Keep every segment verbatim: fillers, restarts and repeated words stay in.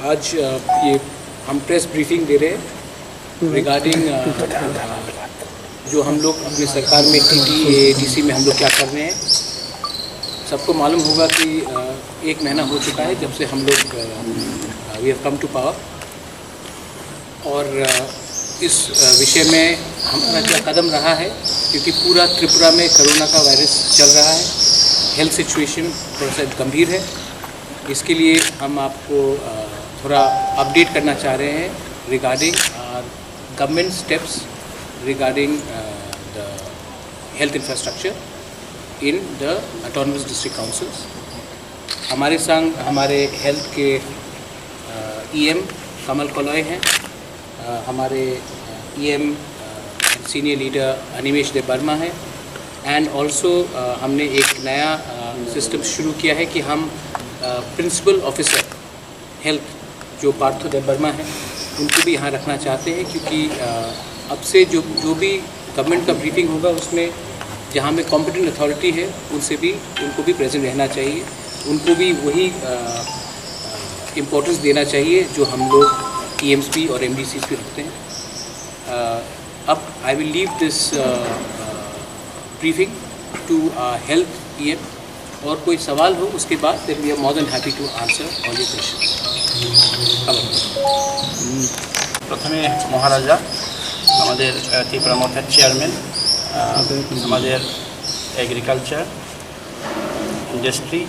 आज अ, ये हम प्रेस ब्रीफिंग दे रहे हैं रिगार्डिंग जो हम लोग अपने सरकार में टीटी एडीसी में हम लोग क्या कर रहे हैं। सबको मालूम होगा कि अ, एक महीना हो चुका है जब से हम लोग we have come to power. और अ, इस अ, विषय में हमारा क्या कदम रहा है, क्योंकि पूरा त्रिपुरा में कोरोना का वायरस चल रहा है, हेल्थ सिचुएशन थोड़ा सा गंभीर है। इसके लिए हम आपको अ, थोड़ा अपडेट करना चाह रहे हैं regarding our government steps regarding the health infrastructure in the autonomous district councils। हमारे संग हमारे हेल्थ के ईएम कमल कलॉय हैं, अ, हमारे ईएम सीनियर लीडर अनिमेश देव वर्मा हैं। एंड ऑल्सो हमने एक नया सिस्टम शुरू किया है कि हम प्रिंसिपल ऑफिसर हेल्थ जो पार्थो देव वर्मा हैं, उनको भी यहाँ रखना चाहते हैं, क्योंकि अ, अब से जो जो भी गवर्नमेंट का ब्रीफिंग होगा, उसमें जहाँ में कॉम्पिटेंट अथॉरिटी है, उनसे भी उनको भी प्रेजेंट रहना चाहिए, उनको भी वही इम्पोर्टेंस देना चाहिए जो हम लोग ईएम्स भी और एमडीसीज भी रखते हैं। अ, अब I will leave this briefing to health EM. और कोई सवाल हो उसके बाद, then we are more than happy to answer all your questions। প্রথমে মহারাজা, আমাদের আহ, ত্রিপুরা মথার চেয়ারম্যান, আহ, আমাদের এগ্রিকালচার, ইন্ডাস্ট্রি,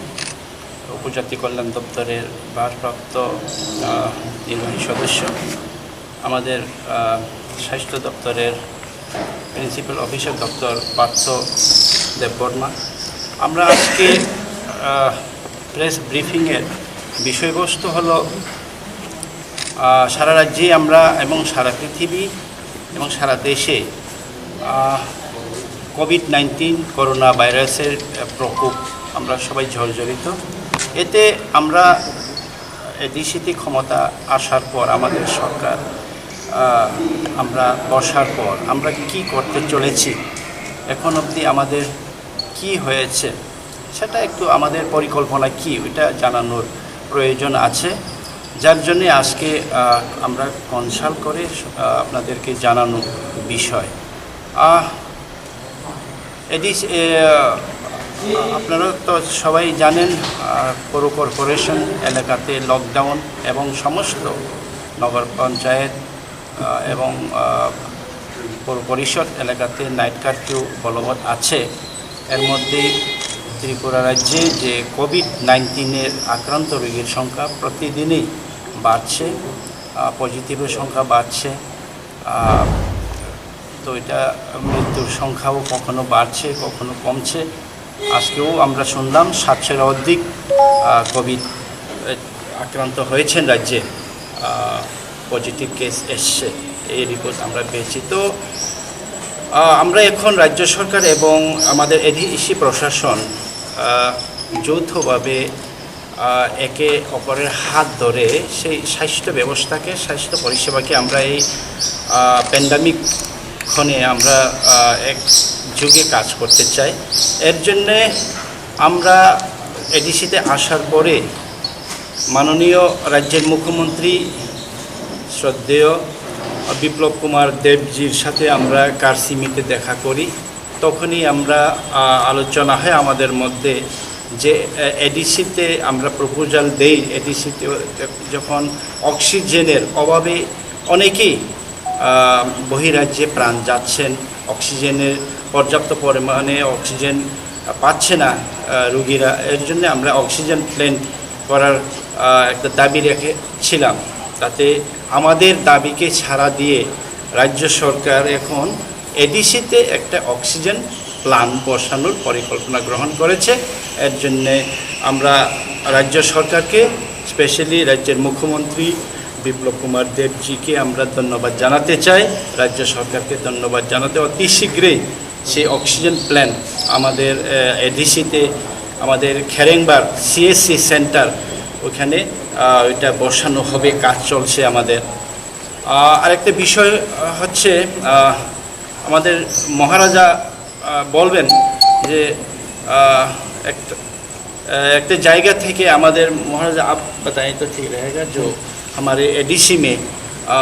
উপজাতি কল্যাণ দপ্তরের ভারপ্রাপ্ত আহ, নির্বাহী সদস্য, আমাদের আহ, স্বাস্থ্য দপ্তরের প্রিন্সিপাল অফিসার ডক্টর পার্থ দেববর্মা। আমরা আজকে প্রেস ব্রিফিংয়ের বিষয়বস্তু হলো আহ, সারা রাজ্যেই আমরা এবং সারা পৃথিবী এবং সারা দেশে কোভিড নাইন্টিন করোনা ভাইরাসের আহ, প্রকোপ আমরা সবাই জর্জরিত। এতে আমরা এডিসিতে ক্ষমতা আসার পর আমাদের সরকার আহ, আমরা বসার পর আমরা কি করতে চলেছি, এখন অবধি আমাদের কি হয়েছে, সেটা একটু আমাদের পরিকল্পনা কি, ওইটা জানানোর প্রয়োজন আছে। যার জন্যে আজকে আহ, আমরা কনসাল্ট করে আহ, আপনাদেরকে জানানো বিষয়। আহ, এডিস এ, আপনারা তো সবাই জানেন, আহ, পৌর কর্পোরেশন এলাকাতে লকডাউন এবং সমস্ত নগর পঞ্চায়েত আহ, এবং আহ, পৌর পরিষদ এলাকাতে নাইট কারফিউ বলবৎ আছে। এর মধ্যে ত্রিপুরা রাজ্যে যে কোভিড নাইন্টিনের আক্রান্ত রোগীর সংখ্যা প্রতিদিনই বাড়ছে, আহ, পজিটিভের সংখ্যা বাড়ছে। আহ, তো এটা মৃত্যুর সংখ্যাও কখনো বাড়ছে, কখনো কমছে। আজকেও আমরা শুনলাম সাতশোর অধিক আহ, কোভিড আহ, আক্রান্ত হয়েছেন রাজ্যে, পজিটিভ কেস এসছে, এই রিপোর্ট আমরা পেয়েছি। তো আহ, আমরা এখন রাজ্য সরকার এবং আমাদের এডিসি প্রশাসন আহ, যৌথভাবে আহ, একে অপরের হাত ধরে সেই স্বাস্থ্য ব্যবস্থাকে, স্বাস্থ্য পরিষেবাকে আমরা এই প্যান্ডামিক ক্ষণে আমরা আহ, এক যুগে কাজ করতে চাই। এর জন্যে আমরা এডিসিতে আসার পরে মাননীয় রাজ্যের মুখ্যমন্ত্রী শ্রদ্ধেয় বিপ্লব কুমার দেবজির সাথে আমরা কার্সিমিতে দেখা করি। তখনই আমরা আহ, আলোচনা হয় আমাদের মধ্যে যে এডিসিতে আমরা প্রপোজাল দেই, এডিসিতে যখন অক্সিজেনের অভাবে অনেকেই আহ, বহিরাজ্যে প্রাণ যাচ্ছেন, অক্সিজেনের পর্যাপ্ত পরিমাণে অক্সিজেন পাচ্ছে না আহ, রুগীরা। এর জন্য আমরা অক্সিজেন প্ল্যান্ট করার আহ, একটা দাবি রেখেছিলাম। তাতে আমাদের দাবিকে সাড়া দিয়ে রাজ্য সরকার এখন এডিসিতে একটা অক্সিজেন প্ল্যান্ট বসানোর পরিকল্পনা গ্রহণ করেছে। এর জন্যে আমরা রাজ্য সরকারকে, স্পেশালি রাজ্যের মুখ্যমন্ত্রী বিপ্লব কুমার দেবজিকে আমরা ধন্যবাদ জানাতে চাই, রাজ্য সরকারকে ধন্যবাদ জানাতে। অতি শীঘ্রই সেই অক্সিজেন প্ল্যান্ট আমাদের এডিসিতে, আমাদের খেরেংবার সিএসসি সেন্টার, ওখানে আহ, ওইটা বসানো হবে, কাজ চলছে আমাদের। আহ, আরেকটা বিষয় আহ, হচ্ছে আহ, আমাদের মহারাজা আহ, বলবেন যে আহ, একটা আহ, একটা জায়গা থেকে আমাদের মহারাজা, आप बताएं तो ठीक रहेगा, जो हमारे एडीसी में, अ,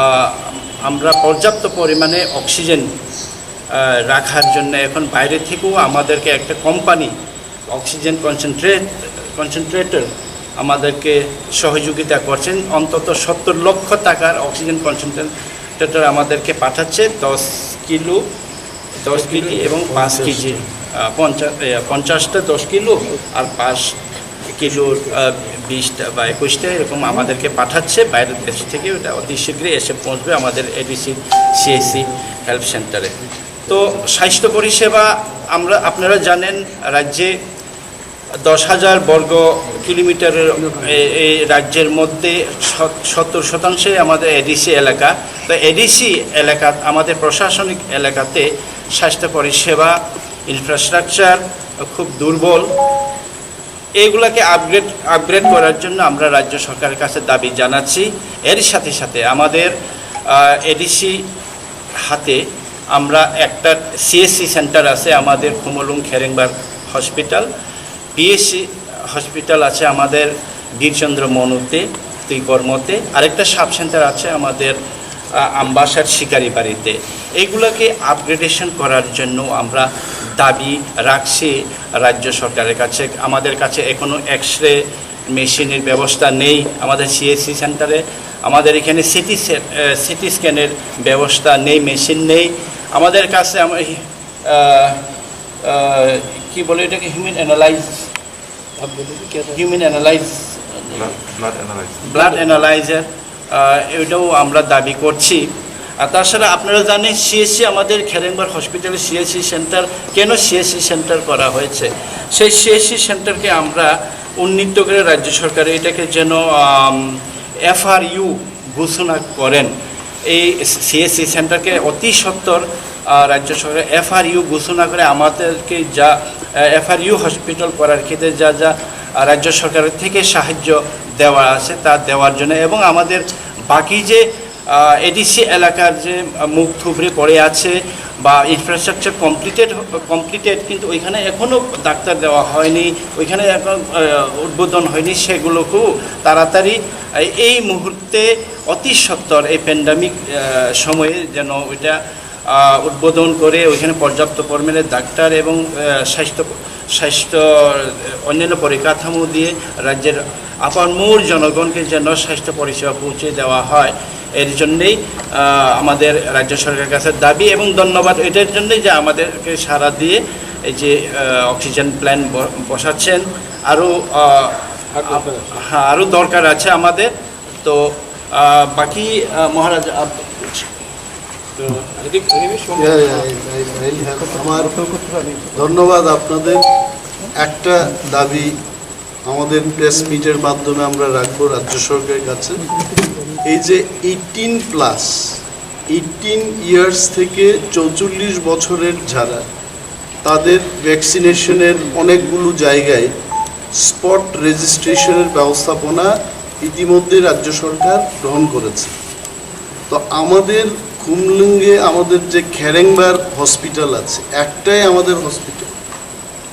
আমরা পর্যাপ্ত পরিমাণে অক্সিজেন, আহ, রাখার জন্য এখন বাইরে থেকেও আমাদেরকে একটা কোম্পানি, অক্সিজেন কনসেন্ট্রেট, কনসেন্ট্রেটর আমাদেরকে সহযোগিতা করছেন। অন্তত সত্তর লক্ষ টাকার অক্সিজেন কনসেন্ট্রেটর আমাদেরকে পাঠাচ্ছে, দশ কিলো, দশ কেজি এবং পাঁচ কেজি, আহ, পঞ্চাশ, এ, পঞ্চাশটা দশ কিলো আর পাঁচ কিলোর, আহ, বিশটা বা একুশটা এরকম আমাদেরকে পাঠাচ্ছে বাইরের দেশ থেকে। ওটা অতি শীঘ্রই এসে পৌঁছবে আমাদের এডিসি সিএসসি হেলথ সেন্টারে। তো স্বাস্থ্য পরিষেবা, আমরা, আপনারা জানেন, রাজ্যে দশ হাজার বর্গ কিলোমিটারের এ-, এই রাজ্যের মধ্যে সত-, সত্তর শতাংশই আমাদের এডিসি এলাকা। তো এডিসি এলাকা, আমাদের প্রশাসনিক এলাকাতে স্বাস্থ্য পরিষেবা, ইনফ্রাস্ট্রাকচার খুব দুর্বল। এইগুলাকে আপগ্রেড, আপগ্রেড করার জন্য আমরা রাজ্য সরকারের কাছে দাবি জানাচ্ছি। এর সাথে সাথে আমাদের, আহ, এডিসি হাতে আমরা একটা সিএসসি সেন্টার আছে আমাদের খুমুলুং খেরেংবার হসপিটাল, পিএসসি হসপিটাল আছে আমাদের বীরচন্দ্র মনুতে, তুইকর্মতে, আরেকটা সাব সেন্টার আছে আমাদের, আহ, আমবাসার শিকারিবাড়িতে। এইগুলোকে আপগ্রেডেশন করার জন্য আমরা দাবি রাখছি রাজ্য সরকারের কাছে। আমাদের কাছে এখনও এক্স রে মেশিনের ব্যবস্থা নেই আমাদের সিএসসি সেন্টারে। আমাদের এখানে সিটি সে-, আহ, সিটি স্ক্যানের ব্যবস্থা নেই, মেশিন নেই। আমাদের কাছে আম-, এই, আহ, আহ, কি বলে এটাকে, human analyse, human analyse, blood analyser, আহ, এটাও আমরা দাবি করছি। আর তাছাড়া আপনারা জানেন, সিএসসি, আমাদের খেরেংবার হসপিটালে সিএসসি সেন্টার, কেন সিএসসি সেন্টার করা হয়েছে, সেই সিএসসি সেন্টারকে আমরা উন্নীত করে রাজ্য সরকার এটাকে যেন, আম, এফআরইউ ঘোষণা করেন। এই সিএসসি সেন্টারকে অতি সত্বর, আহ, রাজ্য সরকার এফআরইউ ঘোষণা করে আমাদেরকে যা, আহ, এফআরইউ হসপিটাল করার ক্ষেত্রে যা যা, আহ, রাজ্য সরকারের থেকে সাহায্য দেওয়া আছে তা দেওয়ার জন্য, এবং আমাদের বাকি যে, আহ, এডিসি এলাকার যে, আহ, মুখ থুবড়ে পড়ে আছে বা ইনফ্রাস্ট্রাকচার কমপ্লিটেড, কমপ্লিটেড কিন্তু ওইখানে এখনও ডাক্তার দেওয়া হয়নি, ওইখানে এখন, আহ, উদ্বোধন হয়নি, সেগুলোকেও তাড়াতাড়ি, আহ, এই মুহূর্তে অতি সত্বর এই প্যান্ডেমিক, আহ, সময়ে যেন ওইটা, আহ, উদ্বোধন করে ওইখানে পর্যাপ্ত পরিমাণে ডাক্তার এবং, আহ, স্বাস্থ্য, স্বাস্থ্য, আহ, অন্যান্য পরিকাঠামো দিয়ে রাজ্যের আপামর জনগণকে যেন স্বাস্থ্য পরিষেবা পৌঁছে দেওয়া হয়। এর জন্যেই, আহ, আমাদের রাজ্য সরকারের কাছে দাবি এবং ধন্যবাদ এটার জন্যই যে আমাদেরকে সাড়া দিয়ে এই যে, আহ, অক্সিজেন প্ল্যান্ট ব-, বসাচ্ছেন। আরও, আহ, হ্যাঁ, আরও দরকার আছে আমাদের। তো, আহ, বাকি, আহ, মহারাজ, আপ-, তো, এদিক, এদিকে শোন। ইয়া, ইয়া, এই, এই, এই, হ্যাঁ, আমার ধন্যবাদ আপনাদের। একটা দাবি আমাদের প্রেস মিটের মাধ্যমে আমরা রাখবো রাজ্য সরকারের কাছে। এই যে এইটিন প্লাস, এইটিন ইয়ার্স থেকে চৌচল্লিশ বছরের যারা, তাদের ভ্যাকসিনেশনের অনেকগুলো জায়গায় স্পট রেজিস্ট্রেশনের ব্যবস্থাপনা ইতিমধ্যে রাজ্য সরকার গ্রহণ করেছে। তো আমাদের খুমলুঙ্গে আমাদের যে খেরেংবার হসপিটাল আছে, একটাই আমাদের হসপিটাল,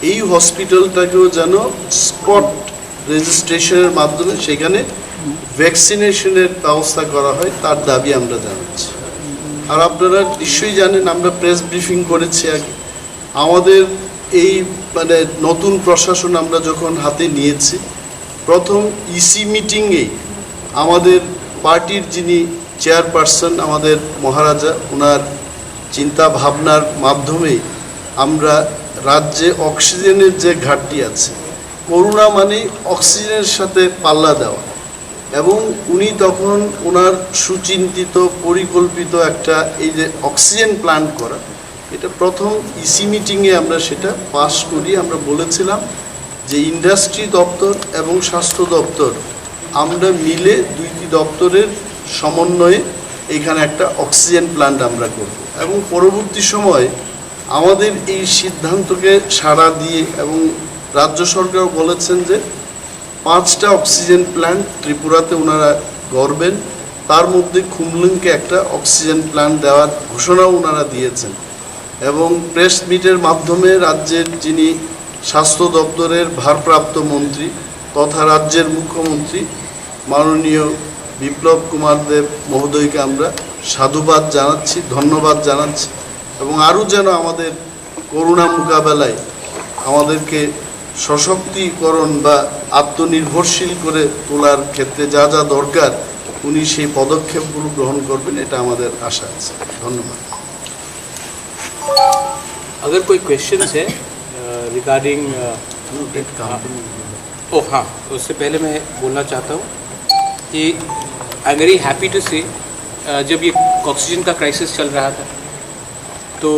এই হসপিটালটাকেও যেন স্পট রেজিস্ট্রেশনের মাধ্যমে সেখানে ভ্যাকসিনেশনের ব্যবস্থা করা হয়, তার দাবি আমরা জানাচ্ছি। আর আপনারা নিশ্চয়ই জানেন, আমরা প্রেস ব্রিফিং করেছি আগে। আমাদের এই, মানে, নতুন প্রশাসন আমরা যখন হাতে নিয়েছি, প্রথম ইসি মিটিংয়েই আমাদের পার্টির যিনি চেয়ারপারসন, আমাদের মহারাজা, ওনার চিন্তা ভাবনার মাধ্যমেই আমরা রাজ্যে অক্সিজেনের যে ঘাটতি আছে, করোনা মানেই অক্সিজেনের সাথে পাল্লা দেওয়া, এবং উনি তখন ওনার সুচিন্তিত, পরিকল্পিত একটা, এই যে অক্সিজেন প্ল্যান্ট করা, এটা প্রথম ইসি মিটিংয়ে আমরা সেটা পাস করি। আমরা বলেছিলাম যে ইন্ডাস্ট্রি দপ্তর এবং স্বাস্থ্য দপ্তর, আমরা মিলে দুইটি দপ্তরের সমন্বয়ে এখানে একটা অক্সিজেন প্ল্যান্ট আমরা করব। এবং পরবর্তী সময়ে আমাদের এই সিদ্ধান্তকে সাড়া দিয়ে এবং রাজ্য সরকারও বলেছেন যে পাঁচটা অক্সিজেন প্ল্যান্ট ত্রিপুরাতে ওনারা গড়বেন, তার মধ্যে খুমলুংকে একটা অক্সিজেন প্ল্যান্ট দেওয়ার ঘোষণাও ওনারা দিয়েছেন। এবং প্রেস মিটের মাধ্যমে রাজ্যের যিনি স্বাস্থ্য দপ্তরের ভারপ্রাপ্ত মন্ত্রী তথা রাজ্যের মুখ্যমন্ত্রী মাননীয় বিপ্লব কুমার দেব মহোদয়কে আমরা সাধুবাদ জানাচ্ছি, ধন্যবাদ জানাচ্ছি এবং আরও যেন আমাদের করোনা মোকাবেলায় আমাদেরকে সশক্তিকরণ বা আত্মনির্ভরশীল করে তোলার ক্ষেত্রে যা যা দরকার উনি সেই পদক্ষেপগুলো গ্রহণ করবেন, এটা আমাদের আশা আছে। ধন্যবাদ। अगर कोई क्वेश्चंस है रिगार्डिंग ओ हाँ, उससे पहले मैं बोलना चाहता हूँ कि I am very happy to say, जब ये ऑक्सीजन का क्राइसिस चल रहा था तो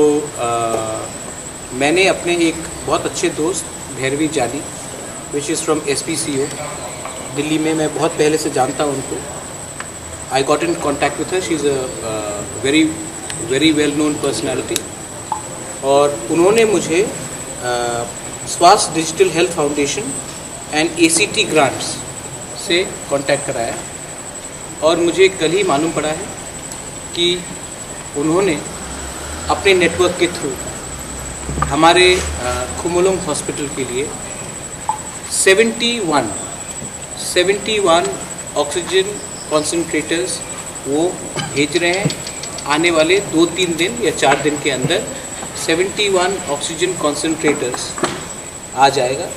uh, मैंने अपने एक बहुत अच्छे दोस्त भैरवी जानी, which is from S P C O, Delhi में, मैं बहुत पहले से जानता हूँ उनको। I got in contact with her. She is a uh, very very well known personality. और उन्होंने मुझे स्वास्थ्य digital health foundation and ACT grants से कांटेक्ट कराया और मुझे कल ही मालूम पड़ा है कि उन्होंने अपने नेटवर्क के थ्रू हमारे खुमुलुंग हॉस्पिटल के लिए seventy one seventy one oxygen concentrators वो भेज रहे हैं। आने वाले दो तीन दिन या चार दिन के अंदर सेवेंटी वन ऑक्सीजन कॉन्सेंट्रेटर्स आ जाएगा।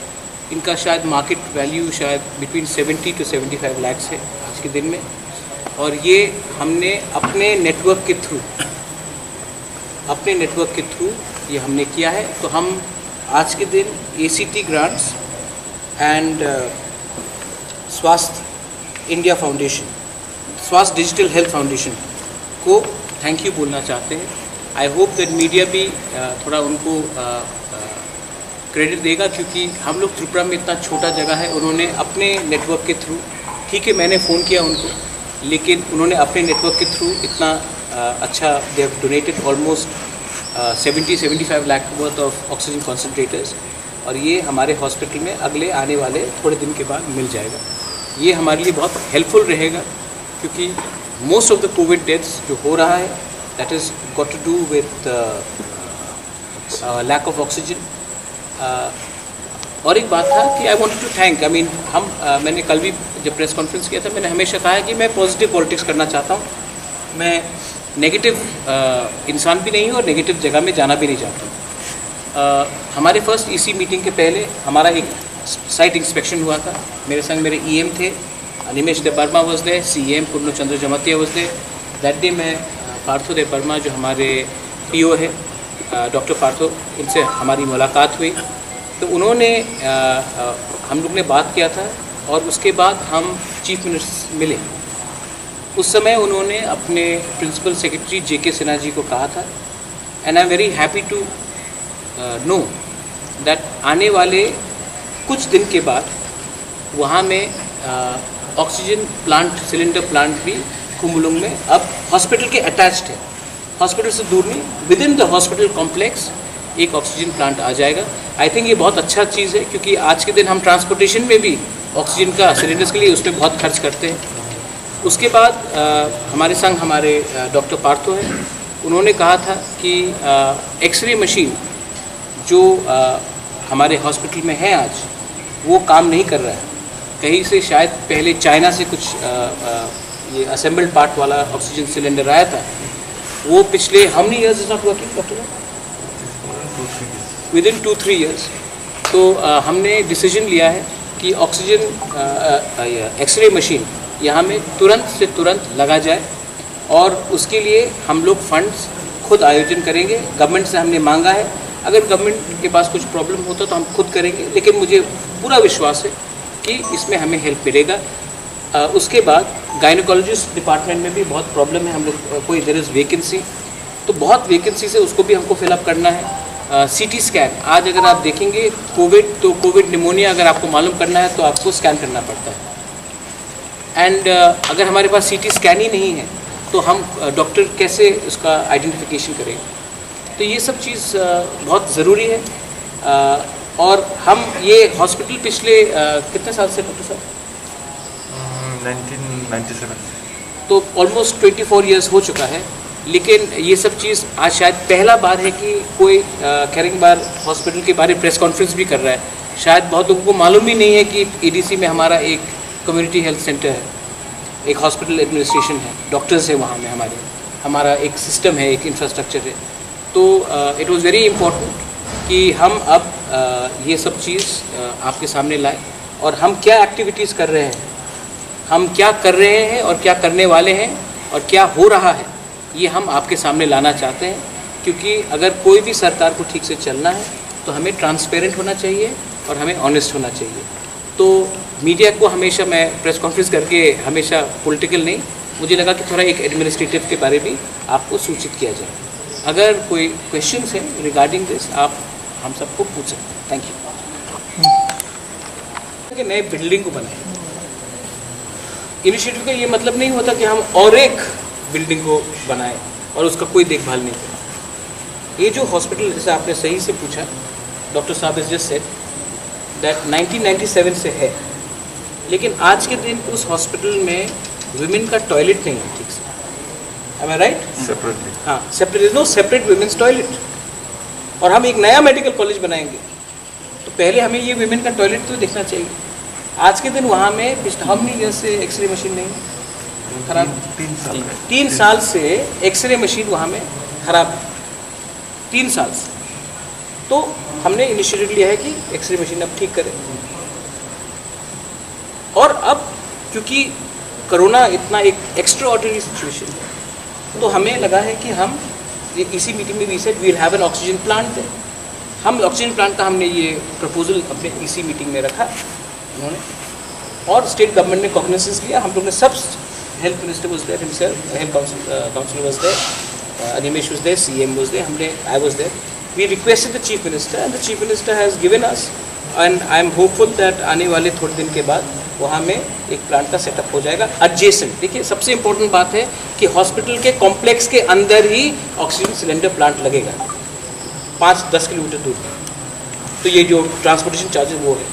इनका शायद मार्केट वैल्यू शायद between seventy two seventy five lakhs है आज के दिन में। और ये हमने अपने नेटवर्क के थ्रू अपने नेटवर्क के थ्रू ये हमने किया है। तो हम आज के दिन एसीटी ग्रांट्स एंड स्वास्थ्य इंडिया फाउंडेशन, स्वास्थ्य डिजिटल हेल्थ फाउंडेशन को थैंक यू बोलना चाहते हैं। आई होप दैट मीडिया भी uh, थोड़ा उनको क्रेडिट uh, uh, देगा, क्योंकि हम लोग त्रिपुरा में इतना छोटा जगह है। उन्होंने अपने नेटवर्क के थ्रू, ठीक है, मैंने फ़ोन किया उनको, लेकिन उन्होंने अपने नेटवर्क के थ्रू इतना uh, अच्छा, they have donated almost seventy seventy five lakh worth of oxygen concentrators, और ये हमारे हॉस्पिटल में अगले आने वाले थोड़े दिन के बाद मिल जाएगा। ये हमारे लिए बहुत हेल्पफुल रहेगा, क्योंकि most of the Covid deaths जो हो रहा है, that is got to do with lack of oxygen. और एक बात था कि I want to thank, I mean, हम uh, मैंने कल भी जब प्रेस कॉन्फ्रेंस किया था, मैंने हमेशा कहा है कि मैं पॉजिटिव पॉलिटिक्स करना चाहता हूँ। मैं नेगेटिव uh, इंसान भी नहीं हूँ और नेगेटिव जगह में जाना भी नहीं चाहता हूँ। Uh, हमारे फर्स्ट ईसी मीटिंग के पहले हमारा एक साइट इंस्पेक्शन हुआ था। मेरे संग मेरे ईएम थे, Animesh Debbarma was there, C M Purno Chandra Jamatia was there. That day मैं uh, पार्थो देबबर्मा जो हमारे पीओ है, डॉक्टर पार्थो, उनसे हमारी मुलाकात हुई। तो उन्होंने uh, uh, हम लोग ने बात किया था और उसके बाद हम चीफ मिनिस्टर मिले। उस समय उन्होंने अपने प्रिंसिपल सेक्रेटरी जेके सिन्हा जी को कहा था, and I am very happy to know that आने वाले कुछ दिन के बाद वहाँ में ऑक्सीजन प्लांट, सिलेंडर प्लांट भी खुमुलुंग में अब हॉस्पिटल के अटैच्ड है, हॉस्पिटल से दूर नहीं, with in the hospital complex एक ऑक्सीजन प्लांट आ जाएगा। आई थिंक ये बहुत अच्छा चीज़ है, क्योंकि आज के दिन हम ट्रांसपोर्टेशन में भी ऑक्सीजन का सिलेंडर्स के लिए उसमें बहुत खर्च करते हैं। उसके बाद uh, हमारे संग हमारे डॉक्टर पार्थो हैं, उन्होंने कहा था कि एक्सरे मशीन जो uh, हमारे हॉस्पिटल में है आज, वो काम नहीं कर रहा है। कहीं से शायद पहले चाइना से कुछ uh, uh, ये असेंबल्ड पार्ट वाला ऑक्सीजन सिलेंडर आया था, वो पिछले, how many years is not working, doctor? Within two three years। तो uh, हमने डिसीजन लिया है कि ऑक्सीजन एक्सरे मशीन यहाँ में तुरंत से तुरंत लगा जाए, और उसके लिए हम लोग फंड्स खुद आयोजन करेंगे। गवर्नमेंट से हमने मांगा है, अगर गवर्नमेंट के पास कुछ प्रॉब्लम होता तो हम खुद करेंगे, लेकिन मुझे पूरा विश्वास है कि इसमें हमें हेल्प मिलेगा। Uh, उसके बाद गायनोकोलॉजिस्ट डिपार्टमेंट में भी बहुत प्रॉब्लम है, हम लोग uh, कोई, there is vacancy, तो बहुत वेकेंसीज है, उसको भी हमको फिलअप करना है। सीटी स्कैन, आज अगर आप देखेंगे कोविड, तो कोविड निमोनिया अगर आपको मालूम करना है तो आपको स्कैन करना पड़ता है। एंड uh, अगर हमारे पास सीटी स्कैन ही नहीं है तो हम डॉक्टर uh, कैसे उसका आइडेंटिफिकेशन करेंगे? तो ये सब चीज़ uh, बहुत ज़रूरी है। Uh, और हम ये हॉस्पिटल पिछले uh, कितने साल से, डॉक्टर साहब? Nineteen ninety seven. तो ऑलमोस्ट ट्वेंटी फोर ईयर्स हो चुका है, लेकिन ये सब चीज़ आज शायद पहला बार है कि कोई uh, खैरिंग बार हॉस्पिटल के बारे में प्रेस कॉन्फ्रेंस भी कर रहा है। शायद बहुत लोगों को मालूम भी नहीं है कि एडीसी में हमारा एक कम्युनिटी हेल्थ सेंटर है। एक हॉस्पिटल एडमिनिस्ट्रेशन है, डॉक्टर्स है वहाँ में हमारे, हमारा एक सिस्टम है, एक इंफ्रास्ट्रक्चर है। तो इट वॉज़ वेरी इम्पोर्टेंट कि हम अब uh, ये सब चीज़ uh, आपके सामने लाएं और हम क्या एक्टिविटीज़ कर रहे हैं, हम क्या कर रहे हैं और क्या करने वाले हैं और क्या हो रहा है, ये हम आपके सामने लाना चाहते हैं। क्योंकि अगर कोई भी सरकार को ठीक से चलना है तो हमें ट्रांसपेरेंट होना चाहिए और हमें ऑनेस्ट होना चाहिए। तो मीडिया को हमेशा, मैं प्रेस कॉन्फ्रेंस करके हमेशा पॉलिटिकल नहीं, मुझे लगा कि थोड़ा एक एडमिनिस्ट्रेटिव के बारे में आपको सूचित किया जाए। अगर कोई क्वेश्चन है रिगार्डिंग दिस, आप हम सबको पूछ सकते हैं। Thank you. कि नए बिल्डिंग को बनाए, इनिशिएटिव का ये मतलब नहीं होता कि हम और एक बिल्डिंग को बनाएं और उसका कोई देखभाल नहीं करें। ये जो हॉस्पिटल, जैसे आपने सही से पूछा, डॉक्टर साहब is just said that nineteen ninety seven से है, लेकिन आज के दिन उस हॉस्पिटल में विमेन का टॉयलेट नहीं है ठीक से। Am I right? सेपरेटली। हाँ, separate, no separate women's toilet. और हम एक नया मेडिकल कॉलेज बनाएंगे, तो पहले हमें ये विमेन का टॉयलेट तो देखना चाहिए। आज के दिन वहाँ में पिछले हाउ मेनी ईयर से एक्सरे मशीन नहीं है? खराब। तीन साल। तीन साल से एक्सरे मशीन वहाँ में खराब है, तीन साल से। तो हमने इनिशिएटिव लिया है कि एक्सरे मशीन अब ठीक करें। और अब क्योंकि कोरोना इतना एक एक्स्ट्रा ऑर्डिनरी सिचुएशन है, तो हमें लगा है कि हम ये इसी मीटिंग में we said we will have an oxygen plant. हम ऑक्सीजन प्लांट का, हमने ये प्रपोजल अपने इसी मीटिंग में रखा उन्होंने, और स्टेट गवर्नमेंट ने कॉग्निजेंस लिया। हम लोग ने सब, health minister was there himself, health council, council was there, Animesh was there, C M was there, हमने, I was there, we requested the chief minister and the chief minister has given us, and I am hopeful that आने वाले थोड़े दिन के बाद वहाँ में एक प्लांट का सेटअप हो जाएगा एडजेसेंट। देखिए, सबसे इंपॉर्टेंट बात है कि हॉस्पिटल के कॉम्प्लेक्स के अंदर ही ऑक्सीजन सिलेंडर प्लांट लगेगा, पाँच दस किलोमीटर दूर। तो ये जो ट्रांसपोर्टेशन चार्जेस वो है।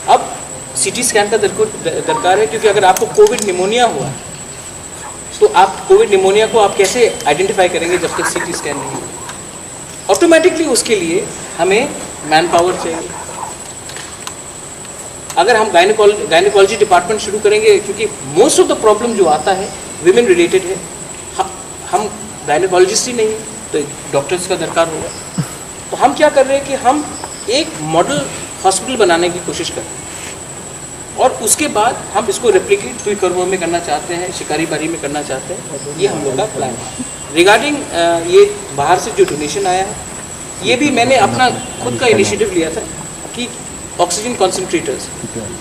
अब सीटी स्कैन का दरकार, दरकार है, क्योंकि अगर आपको कोविड निमोनिया हुआ है तो आप कोविड निमोनिया को आप कैसे आइडेंटिफाई करेंगे जब तक सीटी स्कैन नहीं हुआ? ऑटोमेटिकली उसके लिए हमें मैन पावर चाहिए। अगर हम गायनिकोलॉजी डिपार्टमेंट शुरू करेंगे, क्योंकि मोस्ट ऑफ द प्रॉब्लम जो आता है विमेन रिलेटेड है, ह- हम गायनिकोलॉजिस्ट ही नहीं है, तो डॉक्टर्स का दरकार होगा। तो हम क्या कर रहे हैं कि हम एक मॉडल हॉस्पिटल बनाने की कोशिश कर रहे हैं, और उसके बाद हम इसको रेप्लिकेट तुई करवा में करना चाहते हैं, शिकारी बारी में करना चाहते हैं। ये हम लोग का प्लान है। रिगार्डिंग ये बाहर से जो डोनेशन आया है, ये भी मैंने अपना खुद का इनिशिएटिव लिया था कि ऑक्सीजन कॉन्सेंट्रेटर्स,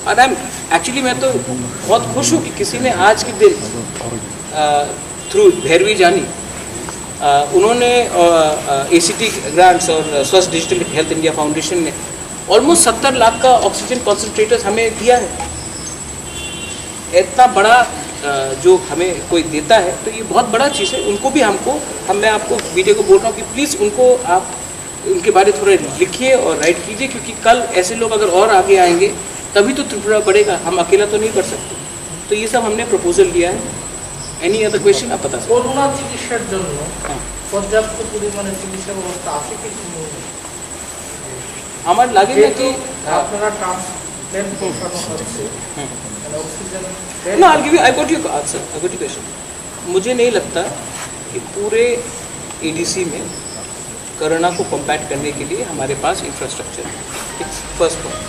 और आई एम एक्चुअली, मैं तो बहुत खुश हूँ कि किसी ने आज के दिन थ्रू भैरवी जानी, अ, उन्होंने ए सी टी ग्रांट्स और स्वच्छ डिजिटल हेल्थ इंडिया फाउंडेशन ने ऑलमोस्ट सत्तर लाख का ऑक्सीजन कॉन्सेंट्रेटर्स हमें दिया है। इतना बड़ा अ, जो हमें कोई देता है, तो ये बहुत बड़ा चीज़ है। उनको भी हमको, हम, मैं आपको मीडिया को बोल रहा हूँ कि प्लीज़ उनको आप, उनके बारे थोड़ा लिखिए और राइट कीजिए, क्योंकि कल ऐसे लोग अगर और आगे आएंगे तभी तो त्रिपुरा बढ़ेगा, हम अकेला तो नहीं बढ़ सकते। तो ये सब हमने प्रपोजल लिया है। एनी अदर क्वेश्चन, आप बता सकते हैं। করোনা চিকিৎসার জন্য হ্যাঁ। পর্যাপ্ত পরিমাণে চিকিৎসা ব্যবস্থা আছে কি? আমার লাগে না যেহেতু কি আপনারা ট্রান্সপ্ল্যান্ট বসানো হচ্ছে, হুম। মানে অক্সিজেন দেন। No, I'll give you, I got your answer, I got your question। मुझे नहीं लगता कि पूरे एडीसी में कोरोना को कॉम्बैट करने के लिए हमारे पास इंफ्रास्ट्रक्चर है। First point.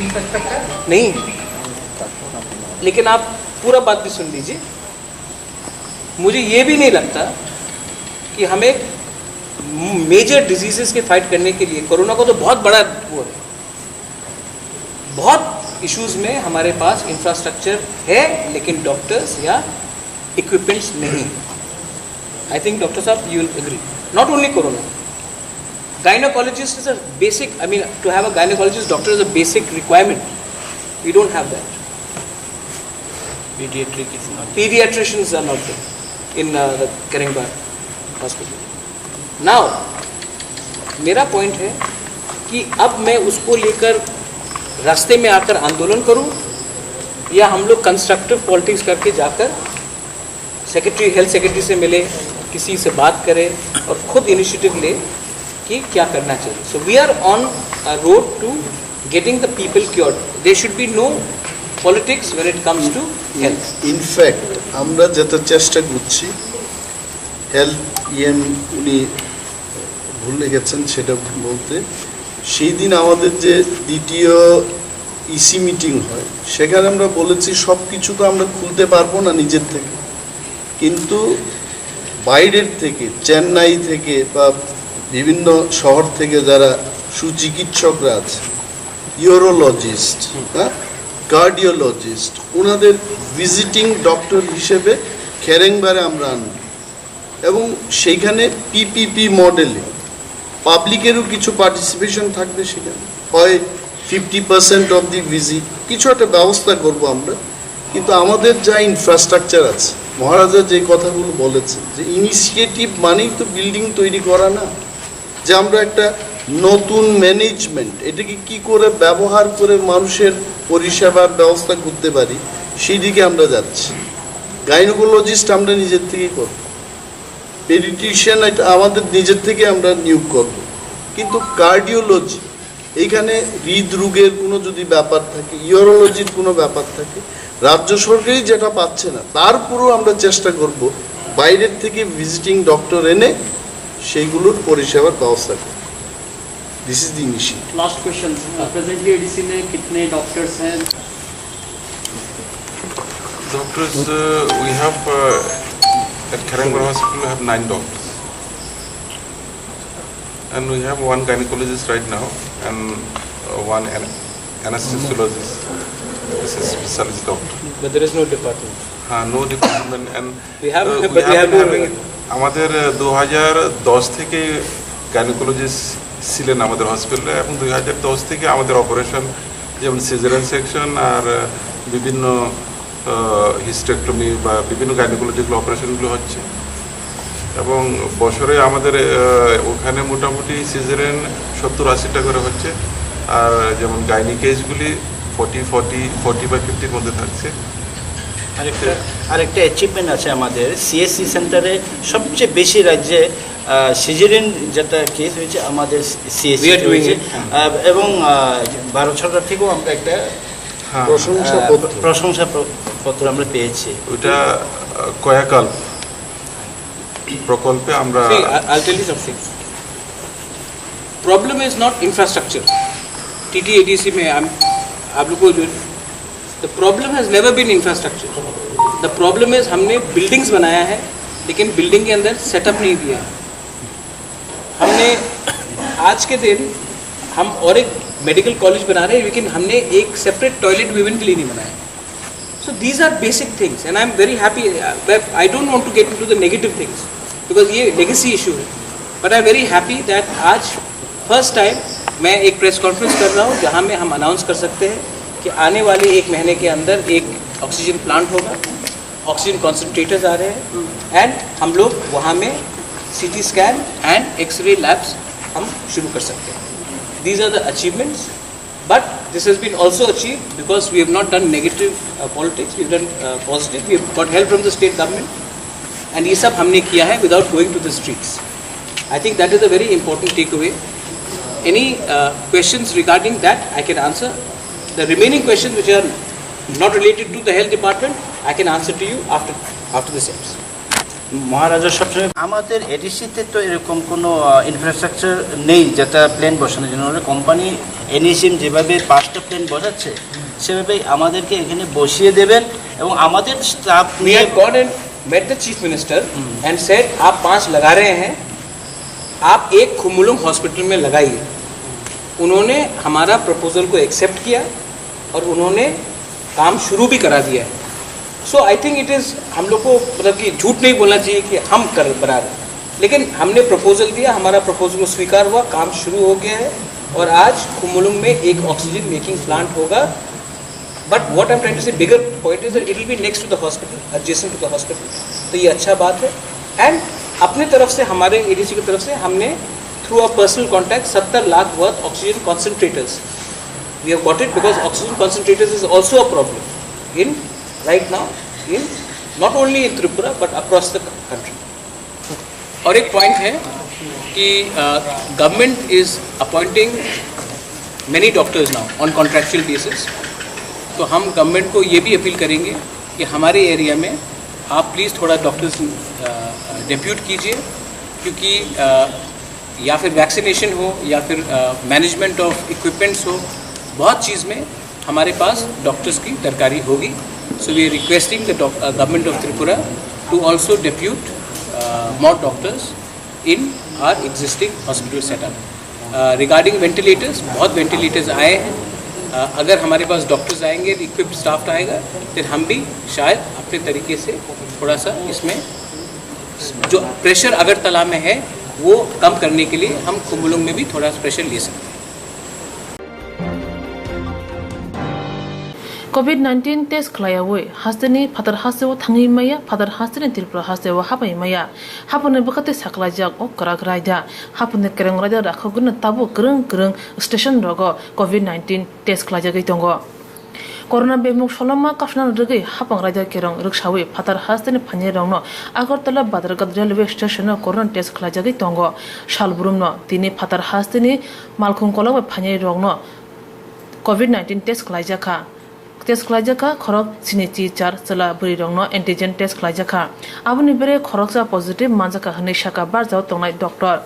इंफ्रास्ट्रक्चर? नहीं, लेकिन आप पूरा बात भी सुन लीजिए। मुझे ये भी नहीं लगता कि हमें मेजर डिजीजेस के फाइट करने के लिए, कोरोना को तो बहुत बड़ा वो है, बहुत इश्यूज में हमारे पास इंफ्रास्ट्रक्चर है, लेकिन डॉक्टर्स या इक्विपमेंट्स नहीं। आई थिंक डॉक्टर साहब, you will agree, not only corona. Gynecologist is a basic, I mean, to have a gynecologist doctor is a basic requirement. We don't have that. Pediatric is not. Pediatricians are not there in uh, the Karengba hospital. Now, मेरा पॉइंट है कि अब मैं उसको लेकर रास्ते में आकर आंदोलन करूं, या हम लोग कंस्ट्रक्टिव पॉलिटिक्स करके जाकर सेक्रेटरी, हेल्थ सेक्रेटरी से मिले, किसी से बात करे और खुद इनिशिएटिव ले कि क्या करना चाहिए। So we are on a road to getting the people cured. There should be no politics when it comes to health. In fact, আমরা যেটা চেষ্টা করছি, হেলথ ইএম উনি ভুলে গেছেন সেটা বলতে, সেই দিন আমাদের যে দ্বিতীয় ইসি মিটিং হয়, সেখানে আমরা বলেছি সব কিছু তো আমরা খুলতে পারবো না নিজের থেকে, কিন্তু বাইরের থেকে, চেন্নাই থেকে বা বিভিন্ন শহর থেকে যারা সুচিকিৎসকরা আছে, ইউরোলজিস্ট, হ্যাঁ, কার্ডিওলজিস্ট, ওনাদের ভিজিটিং ডক্টর হিসেবে খেরেংবারে আমরা আনব এবং সেইখানে পিপিপি মডেলে পাবলিকেরও কিছু পার্টিসিপেশন থাকবে সেখানে, হয় fifty percent of the visit, কিছু একটা ব্যবস্থা করব আমরা। কিন্তু আমাদের যা ইনফ্রাস্ট্রাকচার আছে, মহারাজা যে কথাগুলো বলেছেন যে ইনিশিয়েটিভ মানেই তো বিল্ডিং তৈরি করা না, যে আমরা একটা নতুন ম্যানেজমেন্ট, এটাকে কি করে ব্যবহার করে মানুষের পরিষেবার ব্যবস্থা করতে পারি, সেই দিকে আমরা যাচ্ছি। গাইনোকোলজিস্ট আমরা নিজের থেকেই করব, পেডিট্রিশিয়ান এটা আমাদের নিজের থেকে আমরা নিয়োগ করব, কিন্তু কার্ডিওলজি, এইখানে হৃদরোগের কোনো যদি ব্যাপার থাকে, ইউরোলজির কোনো ব্যাপার থাকে, রাজ্য সরকারই যেটা পাচ্ছে না, তারপরেও আমরা চেষ্টা করব বাইরের থেকে ভিজিটিং ডক্টর এনে সেইগুলোর পরিষেবার ব্যবস্থা করব। This is the initiative. Last question, uh, presently ADC में कितने डॉक्टर्स हैं? Doctors, uh, we have, uh, at Kherengbar Hospital, we have nine doctors. And we have one gynecologist right now and, uh, one an-, anesthesiologist. This is specialist doctor. But there is no department. হ্যাঁ, no department and We have, uh, we but we have have been to having, আমাদের দু হাজার দশ থেকে গাইনোকোলজিস্ট ছিলেন আমাদের হসপিটালে এবং দুই হাজার দশ থেকে আমাদের অপারেশন, যেমন সিজারিয়ান সেকশন আর, আহ, বিভিন্ন হিস্টেক্টমি বা বিভিন্ন গাইনোকোলজিক্যাল অপারেশনগুলো হচ্ছে এবং বছরে আমাদের, আহ, ওখানে মোটামুটি সিজারিয়ান সত্তর আশিটা করে হচ্ছে। আর যেমন গাইনি কেসগুলি ফর্টি ফর্টি ফর্টি বা ফিফটির মধ্যে থাকছে। আরেকটা আরেকটা অ্যাচিভমেন্ট আছে আমাদের সিএসসি সেন্টারে, সবচেয়ে বেশি রাজ্যে সিজারিয়ান যেটা কেস হয়েছে আমাদের সিএসসি We are doing হয়েছে। It. এবং আহ, ভারত সরকার থেকেও আমরা একটা হ্যাঁ। প্রশংসা আহ, পত্র। প্রশংসা প্র- পত্র আমরা পেয়েছি। ওইটা, আহ, কয়াকাল প্রকল্পে আমরা See, I- I'll tell you something. Problem is not infrastructure. TTADC में हम, आप लोग को जो, the problem has never been infrastructure. The problem is हमने बिल्डिंग्स बनाया है, लेकिन बिल्डिंग के अंदर सेटअप नहीं दिया है। हमने आज के दिन हम और एक मेडिकल कॉलेज बना रहे हैं, लेकिन हमने एक सेपरेट टॉयलेट वुमेन के लिए नहीं बनाया। So these are basic things, and I am very happy. Uh, but I don't want to get into the negative things because ये लेगेसी इशू है। But I am very happy that आज first time मैं एक press conference कर रहा हूँ जहाँ में हम अनाउंस कर सकते हैं कि आने वाले एक महीने के अंदर एक ऑक्सीजन प्लांट होगा, ऑक्सीजन कॉन्सेंट्रेटर्स आ रहे हैं, एंड हम लोग वहाँ में CT scan and x ray labs हम शुरू कर सकते हैं। These are the achievements. But this has been also achieved because we have not done negative, uh, politics, we have done, uh, positive, we have got help from the state government, and ये सब हमने किया है without going to the streets. I think that is a very important takeaway. Any, uh, questions regarding that, I can answer. The remaining questions which are not related to the health department, I can answer to you after, after the sessions. মহারাজা সবসময় আমাদের এডিসিতে তো এরকম কোনো ইনফ্রাস্ট্রাকচার নেই যেটা প্ল্যান্ট বসানোর জন্য। কোম্পানি এনইসিএম যেভাবে পাঁচটা প্ল্যান্ট বসাচ্ছে, সেভাবেই আমাদেরকে এখানে বসিয়ে দেবেন এবং আমাদের staff We had gone and met the chief minister and said, आप पांच लगा रहे हैं, आप एक खुमुलुंग हॉस्पिटल में लगाइए। उन्होंने हमारा प्रपोजल को एक्सेप्ट किया और उन्होंने काम शुरू भी करा दिया है। सो आई थिंक इट इज़, हम लोग को मतलब कि झूठ नहीं बोलना चाहिए कि हम कर बना रहे हैं, लेकिन हमने प्रपोजल दिया, हमारा प्रपोजल को स्वीकार हुआ, काम शुरू हो गया है और आज खुमुलुंग में एक ऑक्सीजन मेकिंग प्लांट होगा। But what I'm trying to say, bigger point is that it will be next to the hospital, adjacent to the hospital. तो ये अच्छा बात है। एंड अपने तरफ से, हमारे एडीसी की तरफ से हमने थ्रू अ पर्सनल कॉन्टैक्ट सत्तर lakh worth oxygen concentrators we have got it because oxygen concentrators is also a problem in right now in not only in Tripura but across the country. और एक पॉइंट है कि government is appointing many doctors now on contractual basis. तो हम गवर्नमेंट को ये भी अपील करेंगे कि हमारे एरिया में आप प्लीज़ थोड़ा डॉक्टर्स डेप्यूट कीजिए, क्योंकि अ, या फिर वैक्सीनेशन हो या फिर मैनेजमेंट ऑफ इक्विपमेंट्स हो, बहुत चीज़ में हमारे पास डॉक्टर्स की दरकारी होगी। So we are requesting the government of Tripura to also depute more doctors in our existing hospital setup. Regarding ventilators, बहुत वेंटिलेटर्स आए हैं। अ, अगर हमारे पास डॉक्टर्स आएंगे, इक्विप्ड स्टाफ आएगा, फिर हम भी शायद अपने तरीके से थोड़ा सा इसमें जो प्रेशर अगरतला में है, वो कम करने के लिए हम खुम्बुलुंग में भी थोड़ा प्रेशर ले सकते हैं। Covid nineteen test khlaiyawi hasteni phatar hasteo thangwi maya, phatar hasteni Tripura hasteo hapai maya. Haponi bwkha tei saklaijak o kwrak raida. Haponi kereng raida rakhogwino tabuk kwrwng kwrwng station rogo Covid nineteen test khlaijagwi tongo. Corona bemuk soloma kasna rwgwi hapang raida kerong rwksawi phatar hasteni phainairokno Agartala Badharghat railway station-o corona test khlaijagwi tongo. Salbrumno tini phatar hasteni malkhung kolok bai phainairokno Covid nineteen test khlaijakha. Test khlaijakha khorok sini chi char chwla bwrwirokno antigen test khlaijakha. Aboni bere khoroksa positive manjakha hwnwi sakha barjao tongnai doctor.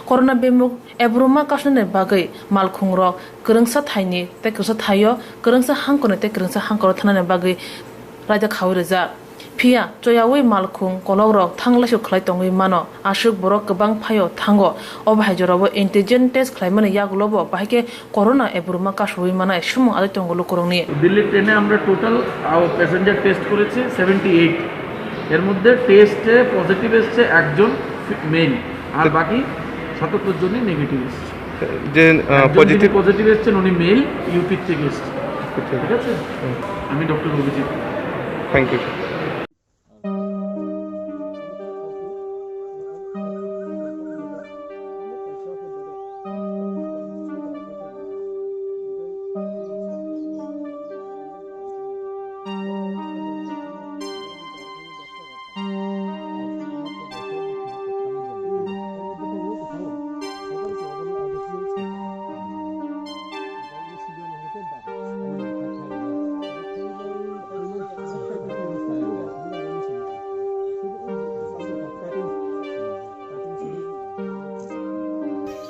Corona bemuk Ebruma kasnani bagwi malkhungrok kwrwngsa thaini tei kwrwngsa thaio, kwrwngsa hangkorni tei kwrwngsa hangkoro thanani bagwi raida khaui rwjak. Phiya choyaui malkhung kolokrok thang laisuk khlai tongwi mano, aswk borok kwbang phaio thango. O bahai jorao antigen test khlaimani yagulobo bahai khe corona ebruma kasui manai sumung adai tongo lukurokni. Delhi ট্রেনে আমরা total passenger test করেছি seventy eight. এর মধ্যে টেস্টে পজিটিভ এসছে একজন মেল, আর বাকি সাতাত্তর জনই নেগেটিভ এসছে। যে আহ, একজন যিনি পজিটিভ পজিটিভ এসছেন, উনি মেল, ইউপির থেকে এসছেন। আচ্ছা। ঠিক আছে? হুম। আমি doctor Abhijit. Thank you.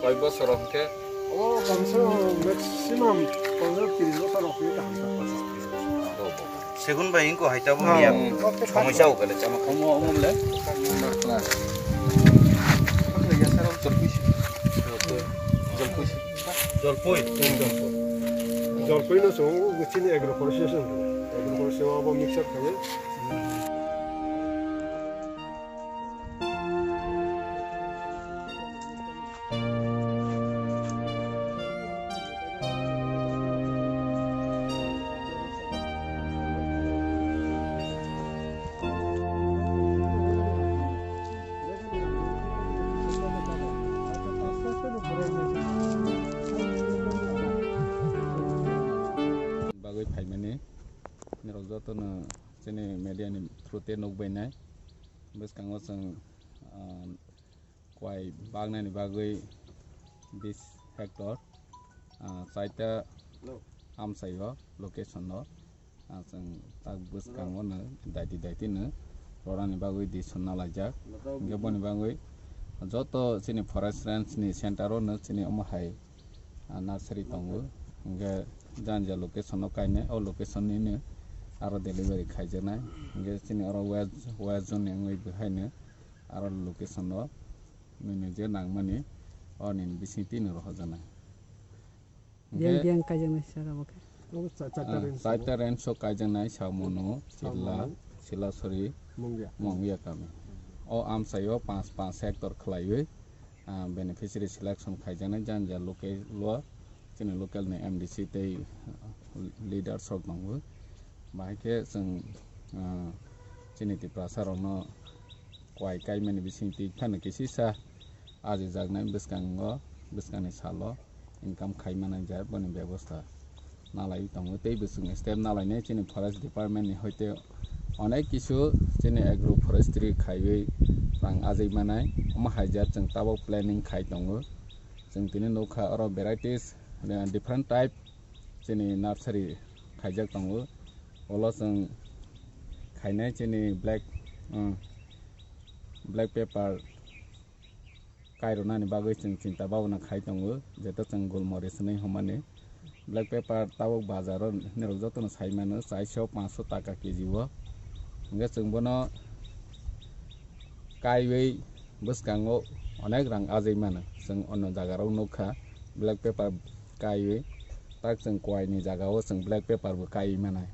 Koi bosor hwnkhe? O, komse kom maximum pondro tiris bosor rok twi kaham. Segun bai wngkha hai tabuk. Ah, miya. Somosya o kale chama. Omo, omo le. Jolpoi. Jolpoi. Jolpoi no chwng chini agro processing. Agro processing abo mixture khaye. Bagwi phaimani norok jotono chini media ni through te nukbainai. Bwskango chwng, ah, kwai bagnani bagwi bis hectare, ah, chaita amchaio location no, ah, chwng tak bwskango no daiti daiti no rorani bagwi decision nalaijak. Hwnkhe boni bagwi joto chini forest range ni center o no chini omo hai ah, nursery tongo. Hingke janja location o kainai, o location nini aro delivery khaijaknai. Hingke chini oro west, west zone ni wngwi bwhaino aro location o nini je nangmani o nini bising tini rohorjaknai. Hingke biyang biyang kaijaknai sir abo khe. Abo cha-, charta ah, range chaita range o kaijaknai Samono, Sila, Samono. Silasori, Mungya. Mungya kami. O amchaio panch, panch hectare khwlaiwi, ah, beneficiary selection khaijaknai jani ja local o chini local ni M D C tei, ah, leaders rok tongo. Bahai khe chwng, ah, chini Tiprasa rokno kwai kaimani bising twi phano kisisa ajijaknai bwskango, bwskangni salo income khai manai ja boni bebosta nalai tongo. Tei bwswk step nalainai chini forest department ni hoite onek kisu chini agro forestry khaiwi rang ajai manai, omo hai jat chwng tabok planning khai tongo. Chwng tini nukha oro varieties, eh, different type chini nursery khaijak tongo. Ulo chwng khainai chini black um, black pepper kairwnani bagwi chwng chinta bhabna khai tongo, jeto chwng gulmoris hwnwi hwnmani. Black pepper tabuk bazaro nirok jotono sai mano, chaiso panchso taka keji o. Hwnkhe chwng bono kaiwi bwskango onek rang ajai mano. Chwng ono jagarok nukha, black pepper kaiwi, tak chwng kuaini jagao chwng black pepper bo kaiwi manai,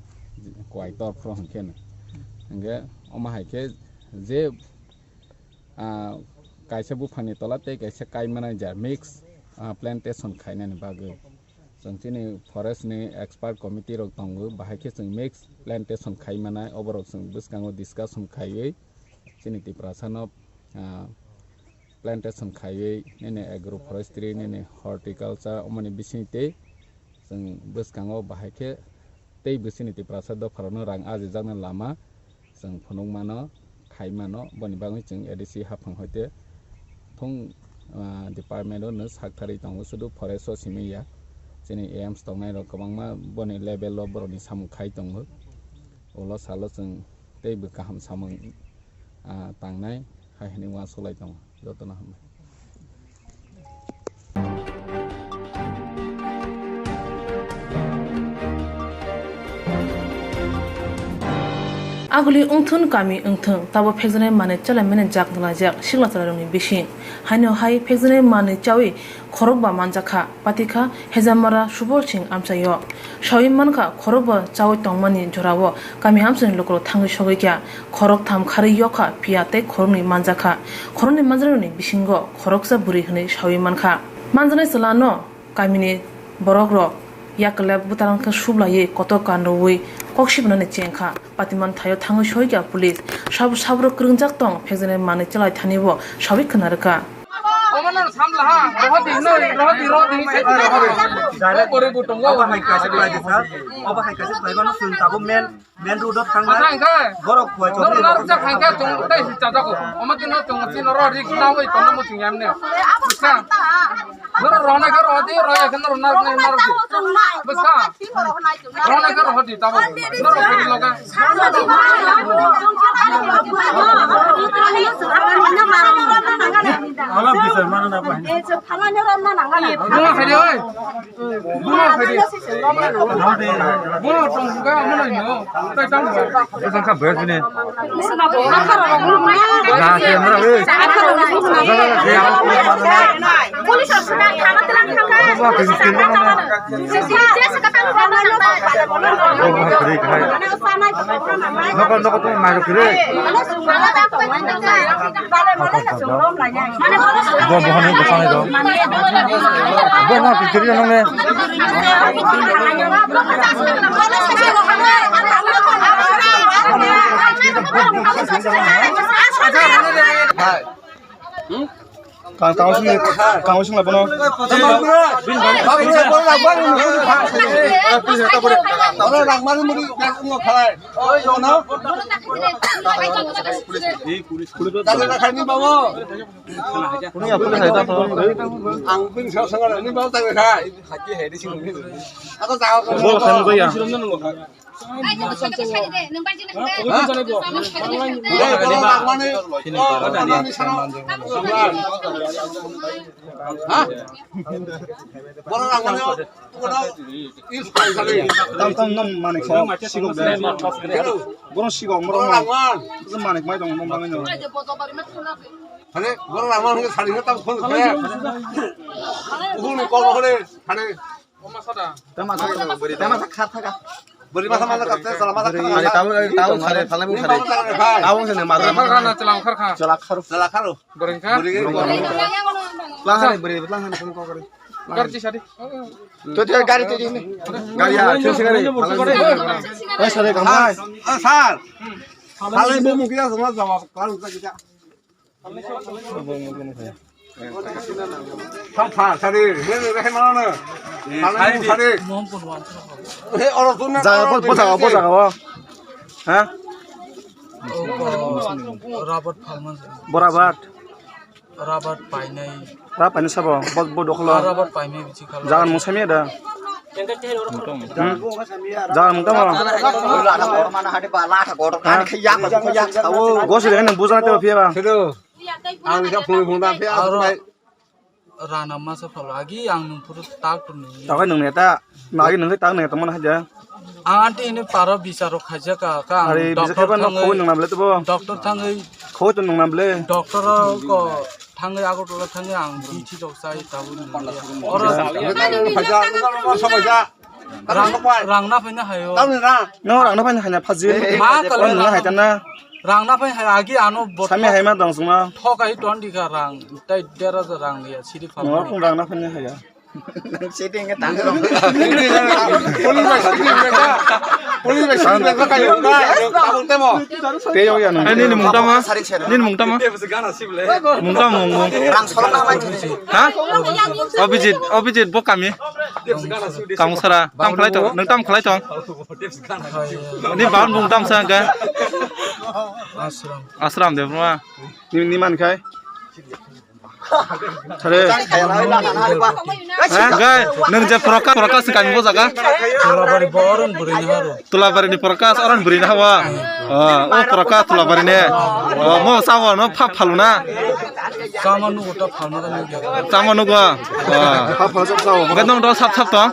kuai torphro hwnkhe no. Hwnkhe omo hai khe je, ah, kaisa buphangni tola tei kaisa kai manai ja mix, ah, plantation khainani bagwi. Chwng chini forest ni expert committee rok tongo, bahai khe chwng mix plantation khai manai, oborok chwng bwskango discussion khaiwi chini Tiprasa no, ah, plantation khaiwi nini agroforestry, nini horticulture, omoni bising tei chwng bwskango bahai khe tei bisini Tiprasa dopharokno rang ajijaknai lama chwng phunukmano, khaimano, boni bagwi chwng A D C haphang hoite thung, ah, department o no saktharwi tongo, sudu forest o simi ya. Chini A Ms tongnai rok kwbangma boni level o borokni samung khai tongo. Ulo salo chwng tei bo kaham samung, ah, tangnai hai hwnwi uansuk lai tongo. Jotono hambai. Aguli wngthun kami wngthung, tabo phekjaknai manwi chalaimani jak dwlaijak sikla chwrairokni bising. Haino hai phekjaknai manwi chawi khorokba manjakha, patikha Hejamara Subol Singh amchaio. Sawi mankha, khorokba chawi tongmani jorao kami amchaini lukurok thangwi sogwi kha. Khoroktham kharwi yokha, phiya tei khoroknwi manjakha. Khoroknwi manjaknai bisingo khoroksa bwrwi hwnwi sawi mankha. Manjaknai chwlano kamini borokrok yaklap bwtarang khe sublaiwi kotor kanrwi kok sibnani chengkha. Patiman thaio thangwi soikha police. Sab-, sabrok kwrwngjak tong, phekjaknai manwi chalai thani bo sawi khna rwkha. Omo no samla ha, rohodi, no, rohodi, rohodi, sai rohodi. Direct. O bwrwi bo tongo. Obo hai kaisa khlai di, sir. Obo hai kaisa khlai mano, chwng tabuk main, main road o thangnai. Borok kuai chok. Norok narwkjak hai khe chwng tei si chajago. Omo tino chwng si norok rik nawi tongo mo chwng yamne. Bwsa. Norok rohonai khe rohodi, rohya khe norok narwknai narwkdi. Bwsa. Rohonai khe rohodi tabuk. Norok khe loga. Ola bisar mano na pa. Buma khaidi oi. Buma khaidi. Buma tong ga mano no. Tai tang ga. Tang kha bes ni. Na ke mara oi. Police thana thana thang. Buma khaidi. Nokol nokol tong mai rok kiri. Bo bo hanu bo sanai do. Bo ma kiri nong ne. Kang kang sini kang sini bono. Ang pin sa sa ni bau ta ka. Ako ta ko. Bo sa ko ya. Tam tam nom manik sa sigok de. Bono sigok moro manik mai dong nom bangino. Hare, bono rama hore sari hore tam phone kore. Uhuni kol hore, hare. Tema tema khat thaka. Bori masa masa kapte, sala masa kapte. Hari tahu tahu khare khale bu khare. Tahu sene masa masa. Khare khana chala khare kha. Chala kharo. Chala kharo. Bori kha. Bori kha. Lah hari bori lah hari phone kore. Garchi sadi. To dia gari to dia ni. Gari ya, sini gari. Eh sare kamai. Ah sir. Khale bu mukia sama jawab kalau kita. Thang pha sari, he he he mano na. Thang pha sari. He oro tu na. Jaga po po jaga po jaga po. Ha? Rabat phalman. Borabat. Rabat painai. Rabat painai sabo. Bo bo dokhlo. Rabat painai bichi khalo. Jaga musami da. Jang mung tamo. Gosi de nang buja te phiya ba. Ang khe phung phung da phiya. Rana masa phalo agi ang nung phuru tak tu nung. Takai nung neta, nagi nung tak neta mana haja. Ang anti ini paro bicharo khaja ka, ka ang ari doctor bicharo na thangwi, khoi nung nable to bo. Doctor thangwi. Khoi to nung nable. Doctor ko thangwi Agartala thangwi ang bithi rok sai tabu nung ya. Oro rang, rang na phaina hayo. No rang na phaina haina phaji. Ma kalo rang na haitana. Rang na phai hai agi ano bot. Sami hai ma dong sungma. Thok ai ton di ka rang. Tai dera ja rang ya siri phal. No kung rang na phai hai ya. Sitting ke tang. Police bai sitting ke ka. Police bai sitting ke ka yo ka. Tabung temo. Te yo ya no. Ani ni mung tama. Ni mung tama. Mung tama mung mung. Rang solok na mai. Ha? Abhijit, Abhijit bo kami. Kamu sara. Tam khlai tong. Nang tam khlai tong. Ni bahan bung tam sa ga. Asram. Asram de bro. Ni, ni man khai? Thare. Ha? Gai, nang je Prakash, Prakash ni kami bo jaga? Tulabari bo oron buri ni haro. Tulabari ni Prakash oron buri ni hawa. Ah, oh Prakash Tulabari ne. Oh, mo sawa no pha phalu na. Sama nugo ta phalna da nugo. Sama nugo. Ah. Pha pha sab sawa. Gai nang do sab sab to.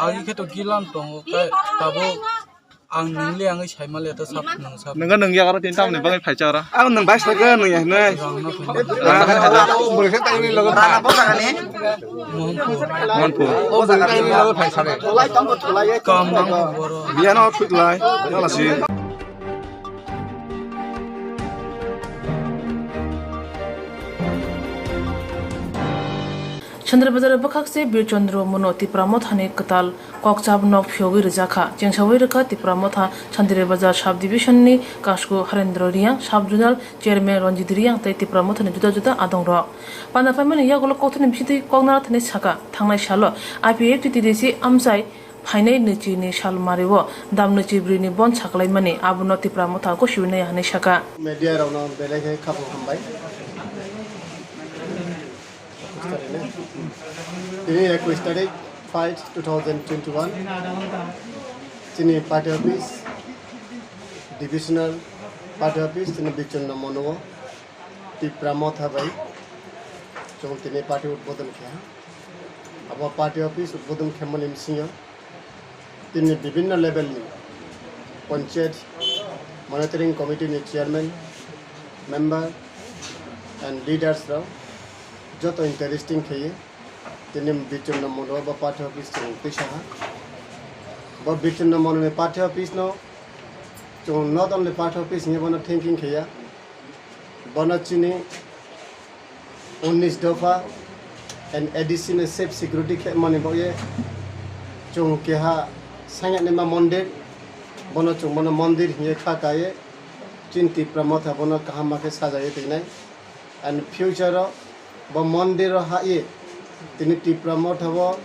Agi khe to gilam tongo kai tabo. Ang nungli ang sai male ta sab nang sab. Nang nang ya aro tin tam ni bangai phai chara. Ang nang bai sa ga nang ya ne. Rang na phai. Rang na phai. Bole se tai ni logo. Rana bo jaga ni. Mohanpur. Mohanpur. O bole tai ni logo phai sare. Kam nang boro. Biya no thut lai. Ala si. Chandra Bazar bwkhak se Bir Chandra Mono Tipra Mothani kwtal kokchap nok phiyogwi rijak kha. Chengsawi rwkha Tipra Motha Chandra Bazar Sub Division ni Kasku Harendra Reang, Sub Zonal Chairman Ranjit Reang tei Tipra Mothani juda juda adong rok. Panda paimani yagulo kokthani bisingtwi koknarthani saka, thangnai salo I P F T T D C amchai phainai nwichini sal mario dam nwichi bwrwini bon saklaimani, abono Tipra Motha gosiwi naiya hwnwi saka. Media rokno belai khe khapang hambai. Tini ekush tarik five two thousand twenty-one, chini party office, divisional party office, chini Bichonno Mono o Tipra Motha bai chwng tini party udbodon khe ha. Abo party office udbodon khemani bisingo tini bibinno level ni panchayat monitoring committee ni chairman, member and leaders rok joto interesting khe tini Bichonno Mono bo party office chwng tisa ha. Bo Bichonno Mono ni party office no chwng not only party office hinwi bono thanking khe ya, bono chini unnish dopha and A D C ni safe security khe mani bo ye chwng keha sangya ni ma mondir, bono chwng bono mondir hinwi kha ka ye chini Tipra Motha bono kaham ma khe saja ye twi nai. And future o bo mondir o ha ye tini Tipra Motha bo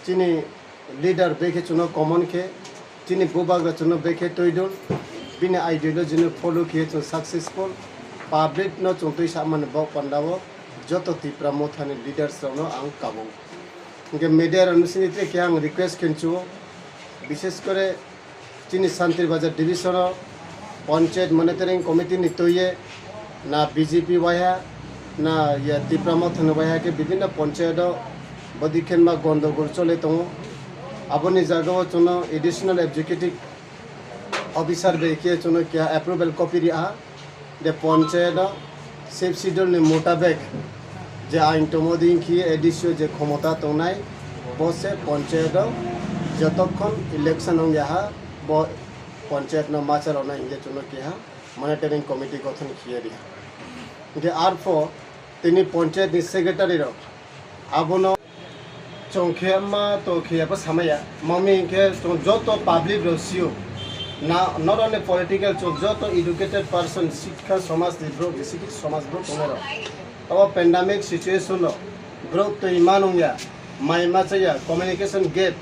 chini leader bekhe chwngno common khe, chini bubagra chwngno bekhe twi dul, bini ideology no follow khe chwng successful, public no chwng twi samani bo panda o joto Tipra Motha ni leaders rok no ang kabo. Hwnkhe media rok ni sini tei khe ang request khe nchuo, bishes kore chini Santri Bazar division o panchayat monitoring committee ni twi ye na B J P waiha na ya Tipra Motha ni waiha khe bibinno panchayat o bodi khenma gondogol chole tongo. Aboni jaga o chwngno additional executive officer bai khe chwngno keha approval copy ri aha. De panchayat o Sixth Schedule ni mutabek je ain tongmo ding khi A D C o je khomota tongnai, bo se panchayat o jotokhon election wng ya ha, bo panchayat no ma chalonai hinkhe chwngno keha monitoring committee gothon khiye ri ha. Hinkhe arpho tini panchayat ni secretary rok abono chwng khe ma to khe ya bo samaya. Mami hinkhe chwng joto public rok sio. Na, not only political, chwng joto educated person, sikha somaj ni borok, sikhi somaj borok tongnai rok. Abo pandemic situation rok borok twi ma nung ya, mai ma cha ya, communication gap,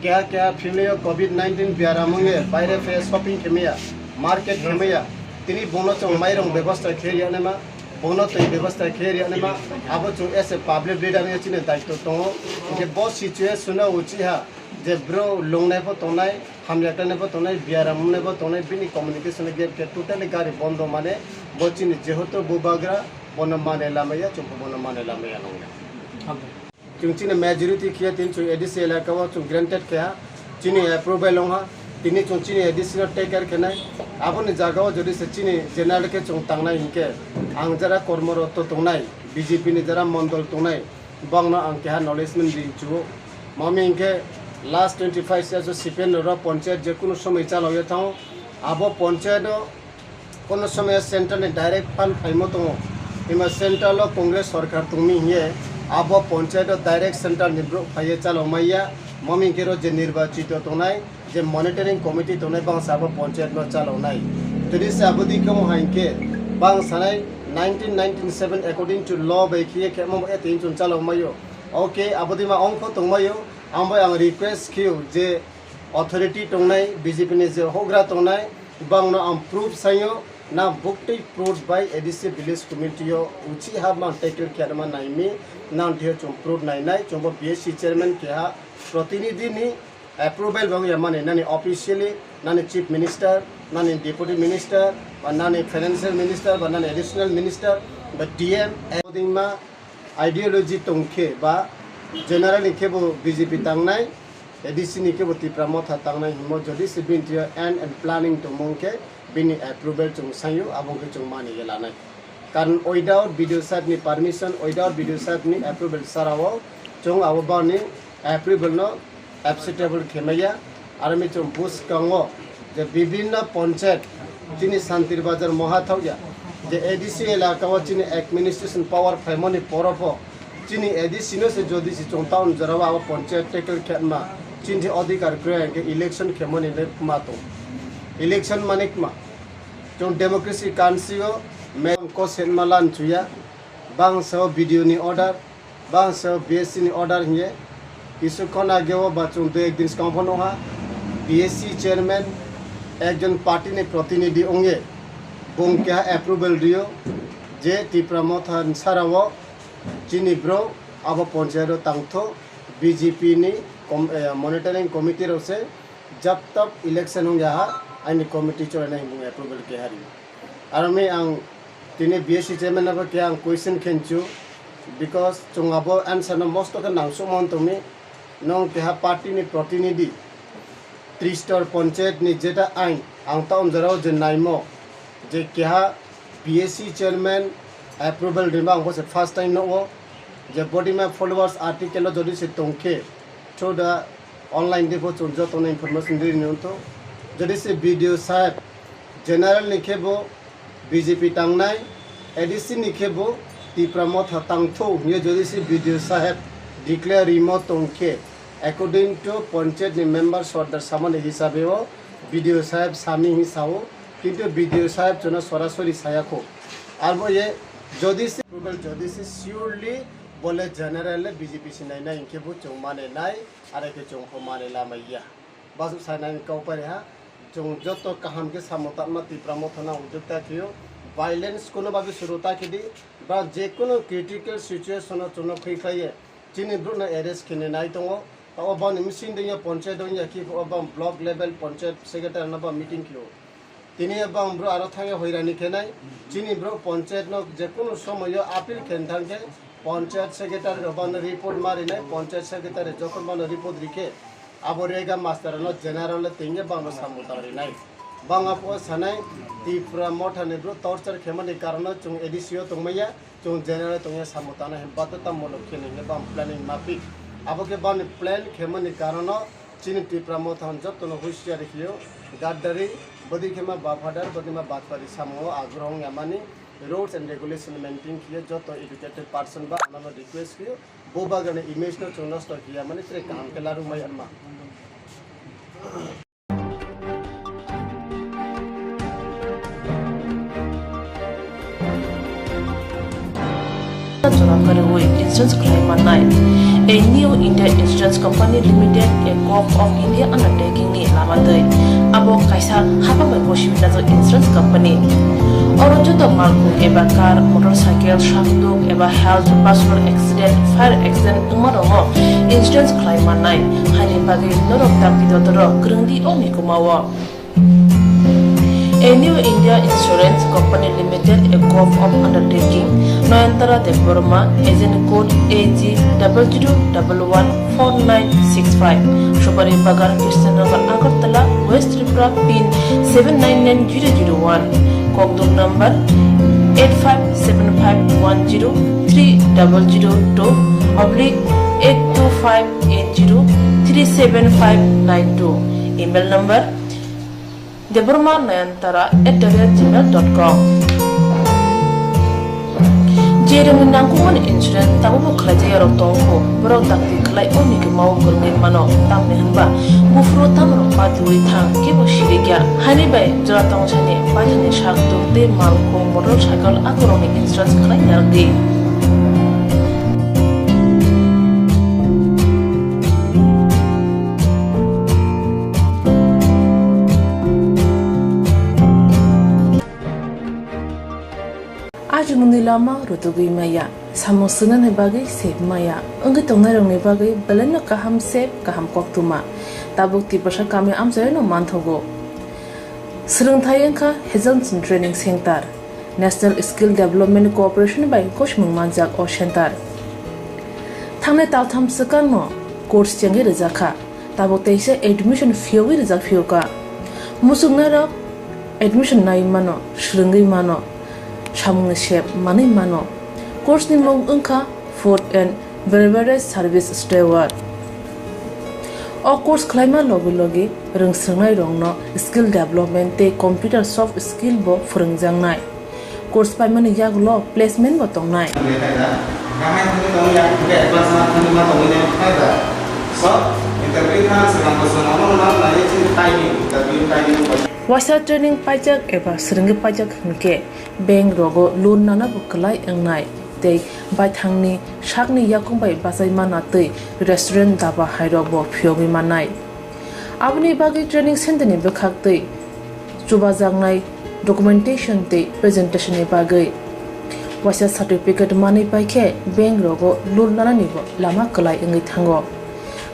keha keha family o covid nineteen biaram wng ye baire phe shopping khe maya, market khe maya. Tini bono chwng mairung bebosta khe ya nai ma. Bono twi bebostha khe rwya naima, abo chwng as a public leader ni chini daitw tongo. Hinkhe bo situation o uchiha je bro lungnai pho tongnai, hamya khlainai pho tongnai, biaram wngnai pho tongnai, bini communication gap khe totally gari bondo mane bo chini jehoto bubagra bono mane lamaya, chwng pho bono mane lamaya nongnai. Chwng chini majority khiya tini chwng A D C elaka o chwng granted khe ha, chini approval wng ha, tini chwng chini A D C no take care khe nai. Aboni jaga o jodi se chini general khe chwng tangnai hinkhe ang jara kormorotto tongnai, B J P ni jara mondol tongnai, bangno ang keha acknowledgement ri chuo. Mami hinkhe last twenty five years o C P M no ro ponchayat je kunu somoi chalogwi thango, abo ponchayat o kono somoi central ni direct fund phaimo tongo. Hima central o Congress sorkar tongmi hiye abo ponchayat o direct central ni borok phaiye chalomaiya. Mami hinkhe ro je nirbachito tongnai, je monitoring committee tongnai bangsa abo ponchayat no chalonai. Jodi se abo di kamo hai hinkhe bangsanai nineteen ninety-seven according to law bai khiye khe mo e tin chun chalomaio. Okay, abo di ma ongkho tongmaio. Ang bai ang request khiyo je authority tongnai B J P ni je hogra tongnai, bangno ang proof sayo, na buktwi proof bai A D C village committee o uchi ha man tackle khe ma naimi, nang thio chwng proof nainai, chwngbo B S C chairman keha protinidhi ni approval bo ya mani nani officially, nani chief minister, nani deputy minister, ba nani financial minister, ba nani additional minister, ba D M, ma ideology tongkhe ba general ni khe bo B J P tangnai, A D C ni khe bo Tipra Motha tangnai himo jodi se bini thio end and planning tongmung khe bini approval chwng sayo, abo khe chwng mani ye lanai. Karon without B D O saheb ni permission, without B D O saheb ni approval sara o chwng abo bani approval no acceptable khe maya. Aro mi chwng bwskango je bibinno ponchayat chini Santir Bazar moha thokya je A D C elaka o chini administration power phaimani poro pho chini A D C no se jodi se chwng town jora o abo ponchayat tackle khe ma chini je adhikar kwrwi hwnkhe election khe mani le ma tong. Election mani kma chwng democracy country o me ko sen ma lan chuya bangsa o B D O ni order bangsa B S C ni order hiye. Kisu khon age o ba chwng dui ek din swkang phano ha B S C chairman ekjon party ni protinidhi ongye bung keha approval rio je Tipra Motha sara o chini bro abo ponchayat o tangtho B J P ni com-, eh, monitoring committee rok se jab tab election ongya ha aini committee cholaina hinwi approval keha rio. Aro mi ang tini B S C chairman no bo khe ang question khenchu, because chwng abo answer no mosto khe nangsukma tongmi, nwng keha party ni protinidhi, Tristor ponchayat ni jeta ain ang ta umjarao je naimo je keha B S C chairman approval rima ang bo se first time no o je body my followers article o jodi se tongkhe through the online de bo chwng joto no information ri ni unto. Jodi se B D O saheb general ni khe bo B J P tangnai, A D C ni khe bo Tipra Motha tangtho hwnwi jodi se B D O saheb declare rimo tongkhe, according to ponchayat ni member sordar samani hisabe o B D O saheb sami hi sao, kintu B D O saheb chwngno sorasori saya kho. Arbo ye jodi se, jodi se surely bole general le B J P sinai nai hinkhe bo chwng mane nai, are khe chwng pho mane lamai ya. Basuk sanai kau pari ha, chwng joto kaham khe samo tatma Tipra Motha no ujuk ta khio, violence kuno babi suru ta khidi, ba je kuno critical situation o chwngno khwi khlaiye, chini bwrwkno arrest khini nai tongo, o boni mising dengya ponchayat dengya khi o bang block level ponchayat secretary no ba meeting khio. Tini bang bro aro thangya hoirani khenai, chini bro ponchayat no je kuno somoyo appeal khen thangkhe, ponchayat secretary rok bangno report ma rinai, ponchayat secretary jokhon bangno report rikhe, abo rega master no general le tengye bangno samung tang rinai. Bang apo sanai Tipra Motha ni bro torture khemani karono chwng A D C o tongmaya, chwng general tongya samung tangna hin bato tam molo khene hinwi bang planning mapik. Abo khe bangni plan khemani karono chini Tipra Motha hwn jotono husiar khio, gaddari, bodi khema bafadar, bodi ma batpari samungo agrong yamani, rules and regulation maintain khiya joto educated person ba anama request khiyo, bo bagani image no chwng nosto khiya mani tre kaham khe larwk mai anma. Jora kariwi insurance khlai mannai. A New India Insurance Company Limited, a Govt of India undertaking ni lama twi. Abo kaisa hapang bai bosi binajak insurance company. Oro joto malkhung eba car, motorcycle, sakduk eba health, personal accident, fire accident wngma rokno insurance khlai mannai. Haini bagwi norok dakti dotoro kwrwngdi o mikuma o. A New India Insurance Company Limited, a Govt of undertaking, Nayantara Debbarma, agent code A G double zero double one four nine six five, Supari Bagan, Krishnanagar, Agartala, West Tripura, pin seven nine nine zero zero one, kokduk number eight five seven five one zero three double zero two oblique eight two five eight zero three seven five nine two, email number Debbarma Nayantara at the rate gmail dot com. Je rwngni nangkukmani insurance tabukbo khlaijak yarok tongkho, borok dakti khlai o mikuma o kwrwngwi mano, tamni hwnba buphuru tamrok patiui thang, kebo sirikya. Haini bai jora tongsani baithangni sak tung tei malkhung, motorcycle akorokni insurance khlai narwkdi. Ajimungni lama rutugwi maya, samung swngnani bagwi sep maya, wngwi tongnairokni bagwi belaino kaham sep, kaham koktwma. Tabuk Tiprasa kami amchaino manthogo. Swrwngthai wngkha Hazelson Training Center, National Skill Development Corporation bai gosimung manjak o center. Thangnai taltham swkangno course chengwi rwjakha. Tabuk teisa admission phiyogwi rijak phiyokha. Muchungnairok admission nai mano, swrwngwi mano, samungni sep manwi mano. Course ni mung wngkha Food and Beverage Service Steward. O course khlaima logi logi rwngswrwngnairokno skill development tei computer soft skill bo phwrwngjaknai. Course paimani yagulo placement bo tongnai. Waisa training paijak eba swrwngwi paijak hwnkhe bank rogo loan nana bo kwlai wngnai tei baithangni sakni yakung bai bachai mana tei restaurant daba hairok bo phiyogwi mannai. Aboni bagwi training center ni bwkhak tei chubajaknai documentation tei presentation ni bagwi waisa certificate manwi paikhe bank rogo loan nanani bo lama kwlai wngwi thango.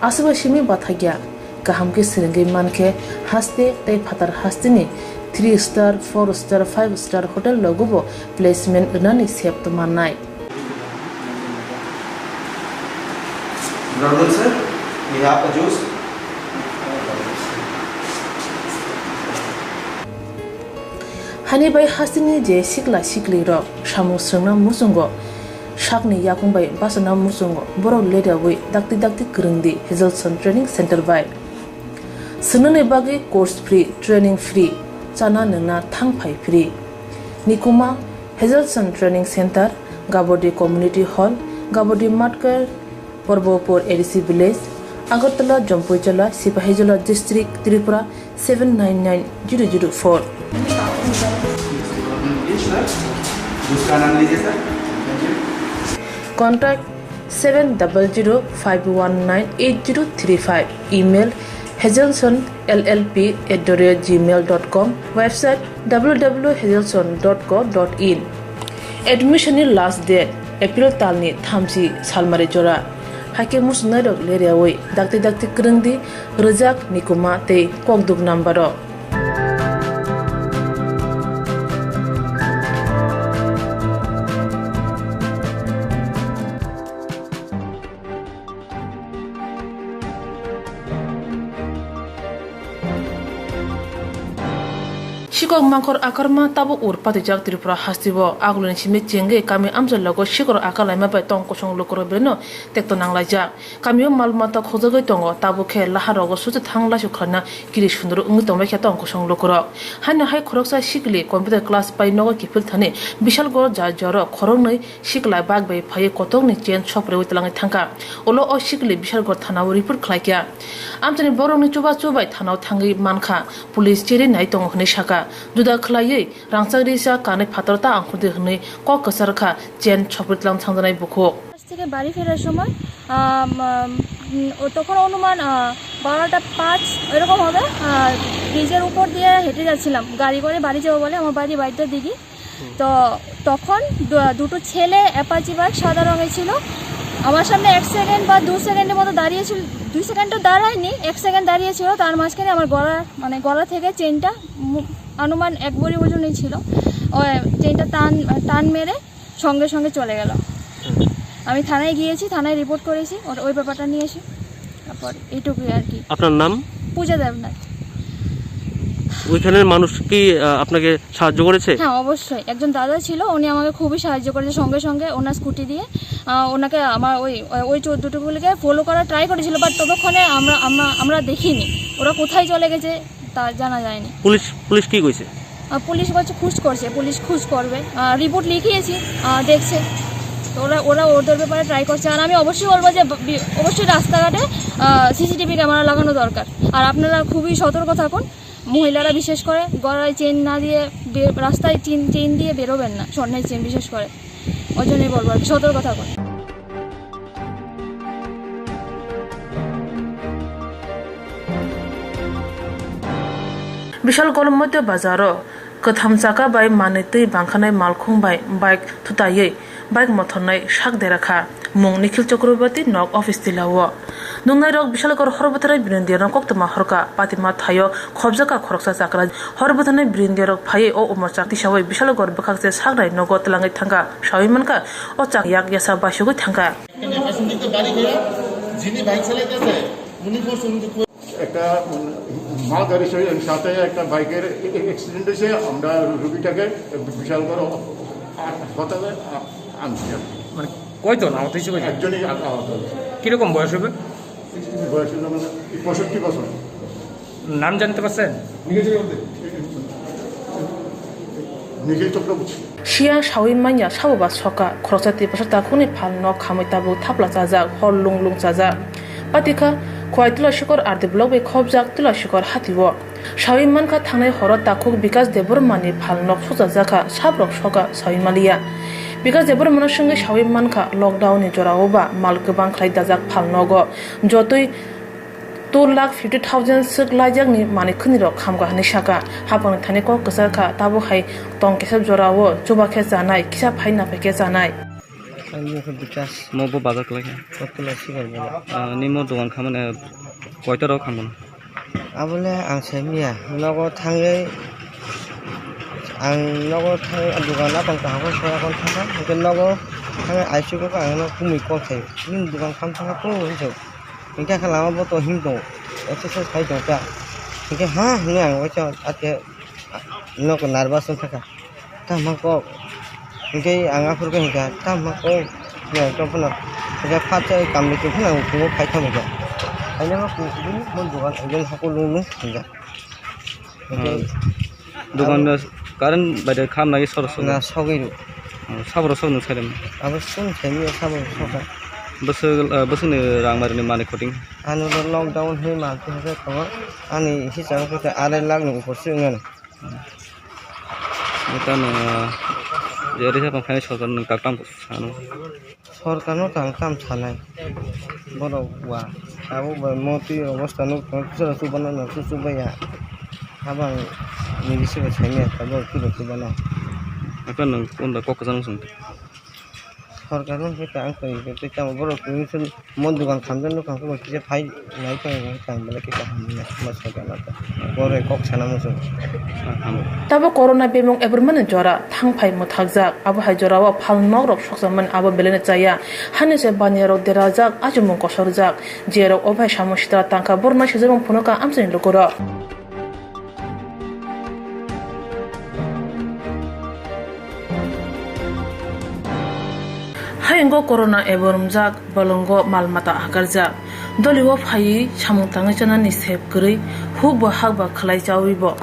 Aswk bai simi bathakya, kaham khe swrwngwi mankhe haste tei phatar hasteni three star, four star, five star hotel rogo bo placement rwnani sep mannai. Brother sir, we have a juice. Hani bai hasteni je sikla sikli rok samung swrwngna muchungo, sakni yakung bai bachana muchungo, borok ledaui dakti dakti kwrwngdi Hazelson Training Center bai. Swngnani bagwi course free, training free, chana nwngna thang phai free. Nikuma, Hazelson Training Center, Gabodi Community Hall, Gabodi Matkar, Porbopur A D C Village, Agartala, Jampuijala, Sipahijola District, Tripura seven nine nine zero zero four. Contact seven double zero five one nine eight zero three five, email hazelson L L P at the rate gmail dot com, website W W W hazelson dot co dot in. Admission ni last date April talni thamchi salmari jora. Haikhe muchungnairok leriaui dakti dakti kwrwngdi, rwjak, nikuma tei kokduk number o. Sikok mangkhor akarma tabuk ur patijak Tripura hasteo. Agulini simi chengwi kami amchai logo sikor akar laima bai tong kosong lukurok belai no tekto nanglaijak. Kamio mal mata khojagwi tongo, tabuk khe laharogo suchithang laisuk khlaina kiri sunduru wngwi tongbaikha tong kosong lukurok. Haino hai khoroksa sikli computer class pai nogo kiphil thani Bishalgarh jar jaro khoroknwi sikla bag bai phaiwi kotokni chain soporiwi twlangwi thangkha. Ulo o sikli Bishalgarh thanao report khlaikha. Amchaini borokni chubachu bai thanao thangwi mankha, police cheri nai tongo hwnwi sakha. Juda khlaiwi rangchak risa kanwi phatar ta angkhordi hwnwi kok kwchar kha chain sopori twlang thangjanai bukhuk. থেকে বাড়ি ফেরার সময়, আম, আম, উম, ও তখন অনুমান, আহ, বারোটা পাঁচ এরকম হবে। আহ, ব্রিজের উপর দিয়ে হেঁটে যাচ্ছিলাম, গাড়ি করে বাড়ি যাবো বলে। আমার বাড়ি বাড়িতে দিঘি। তো তখন দু-, দুটো ছেলে অ্যাপাচি বাইক সাদা রঙের ছিল, আমার সামনে এক সেকেন্ড বা দু সেকেন্ডের মতো দাঁড়িয়েছিল। দুই সেকেন্ডও দাঁড়ায়নি, এক সেকেন্ড দাঁড়িয়েছিল। তার মাঝখানে আমার গলা, মানে, গলা থেকে চেইনটা মু-, অনুমান এক ভরি ওজনই ছিল। ওই চেইনটা টান, টান মেরে সঙ্গে সঙ্গে চলে গেল। আমি থানায় গিয়েছি, থানায় রিপোর্ট করেছি, ওর, ওই ব্যাপারটা নিয়ে এসে। তারপর এইটুকুই আর কি। আপনার নাম? পূজা দেবনাথ। ওইখানের মানুষ কি, আহ, আপনাকে সাহায্য করেছে? হ্যাঁ, অবশ্যই। একজন দাদা ছিল, উনি আমাকে খুবই সাহায্য করেছে। সঙ্গে সঙ্গে ওনার স্কুটি দিয়ে, আহ, ওনাকে আমার ওই, ওই চোদ্দ টুকুলিকে ফলো করার ট্রাই করেছিল, বাট ততক্ষণে আমরা, আমরা, আমরা দেখিনি ওরা কোথায় চলে গেছে, তা জানা যায়নি। পুলিশ, পুলিশ কি কইছে? আহ, পুলিশ বলছে খুঁজ করছে, পুলিশ খুঁজ করবে, আহ, রিপোর্ট লিখিয়েছি, আহ, দেখছে। তো ওরা, ওরা ওদের ব্যাপারে ট্রাই করছে। আর আমি অবশ্যই বলবো যে বি-, অবশ্যই রাস্তাঘাটে, আহ, সিসিটিভি ক্যামেরা লাগানো দরকার। আর আপনারা খুবই সতর্ক থাকুন, মহিলারা বিশেষ করে গলায় চেইন না দিয়ে বে-, রাস্তায় চেইন, চেইন দিয়ে বেরোবেন না, স্বর্ণের চেইন বিশেষ করে। ওই জন্যই বলবো আর কি, সতর্ক থাকুন। Bishalgarh Moitya Bazar o kwtham chaka bai manwi twi bangkhanai malkhung bai bike thutaiwi bike mothornai sak dera kha. Mung Nikhil Chakraborty, nok office tila o. Nuknairok, Bishalgarh Horbwtharnai Birindiyarno koktwma horkha, patima thaio khobjakha khoroksa chakra. Horbwtharnai Birindiyarok phaiwi o umor chak tisawi Bishalgarh bwkhak se saknai nogo twlangwi thangkha, sawi mankha o chak yak yasa baisugwi thangkha. এখানে প্যাসেঞ্জারকে বাড়ি গিয়ে যিনি বাইক চালাইতেছে উনি পড়ছে, উনি তো একটা, উম, মালগাড়ি সহ সাথে একটা বাইকের এ-, এ-, অ্যাক্সিডেন্ট হয়েছে। আমরা রুগীটাকে বিশালগড় হাসপাতালে আ-, আনছি আর কি। মানে কয়জন আহত হয়েছে ভাই? একজনই আ-, আহত হয়েছে। কিরকম বয়স হবে? বয়স হলো মানে পঁয়ষট্টি বছর। নাম জানতে পারছেন? নিখিল Chakraborty. Siya sawi manya sabo ba soka, khoroksa tiprasa takhukni phalno khamwi tabuk thapla chajak, hor lung lung chajak. Patikha, Khowai Tulashikhor R D block bai khobjak Tulashikhor hatio. Sawi mankha thangnai horo takhuk Bikash Debbarmani phalno sochajak kha, sabrok soka sawi maliya. Bikash Debbarmano swngwi sawi mankha lockdown ni jorao ba mal kwbang khlai dajak phalnogo. Jotoi two lakh fifty thousand swk laijakni manwi khwnirok khamkha hwnwi sakha. Haphangni thani kok kwchar kha, tabo hai tong kisa jorao chuba khe chanai, kisa phai naphai khe chanai. Ang mokhe Bikash. Mo bo bazar kwlai kha? Kotula sikar bazar. Ah, nimo dogan khamani, ah, koita rok khamani? Abole ang sai miya, nogo thangwi, ang nogo thangwi, dogan apang kaham khe soya kon thangkha, hwnkhe nogo thangwi aisuk kha, ang no kumui kok sai, "Nini dogan kham thangkha to?" hinwi sao. Hingke khe lama bo to him tongo, exercise khai tongo ta. Hingke ha hinui ang waisa ate nok nervous wng kha kha. Tamo kok hingke ang aphuru khe hingka tamo kok ya to phano hingke phatsa kamri tong phano ang phungo phai thang kha. Aina ma kung kung mo dogan ang hako lung lung hingka. Hingke Dogan abo no current bai de kham nai sor sor. Na sogwi ru. Oh, sabro sok nung sai de. Abo sung sai mi sabo soka. Bwswk, ah, bwswk ni rang mari ni mani cutting. Ano ro lockdown hwnwi mantwi hwnkhe tongo. Ani hisab khe arai lakh ni upor se wngmano. Bwtano, ah, je risa tong thani sorkar nung kaktam sano. Sorkarno tang tam sanai borok ba abo bai motwi obostha nuk tong kisa rok chubana no chubaya habang ni bisingo saimaya tabok kisa chubana. Akan nung kunda kok kwchang sung. Sorkarno hwnkhe tang tong tei tamo borok tini chwng mon dogan khamjak nuk kha kisa phai nai tong tang belai kisa hamya ma sorkarno ta borok kok sana muchung. Tabo corona bemung ebrmani jora thang phai mwthakjak. Abo hai jorao phal nok rok sokjakmani abo belai no chaya. Hani se baniya rok derajak, achumung kosorjak. Jerok o bai samung sitra tangkha, borok no sijabung phunukha amchaini lukurok. Hayungo corona ebo rumjak, bolongo mal mata hakarjak. Doliwo phaiwi samung tangwi chanani sep kwrwi, huk bo hak ba khwlai chawi bo.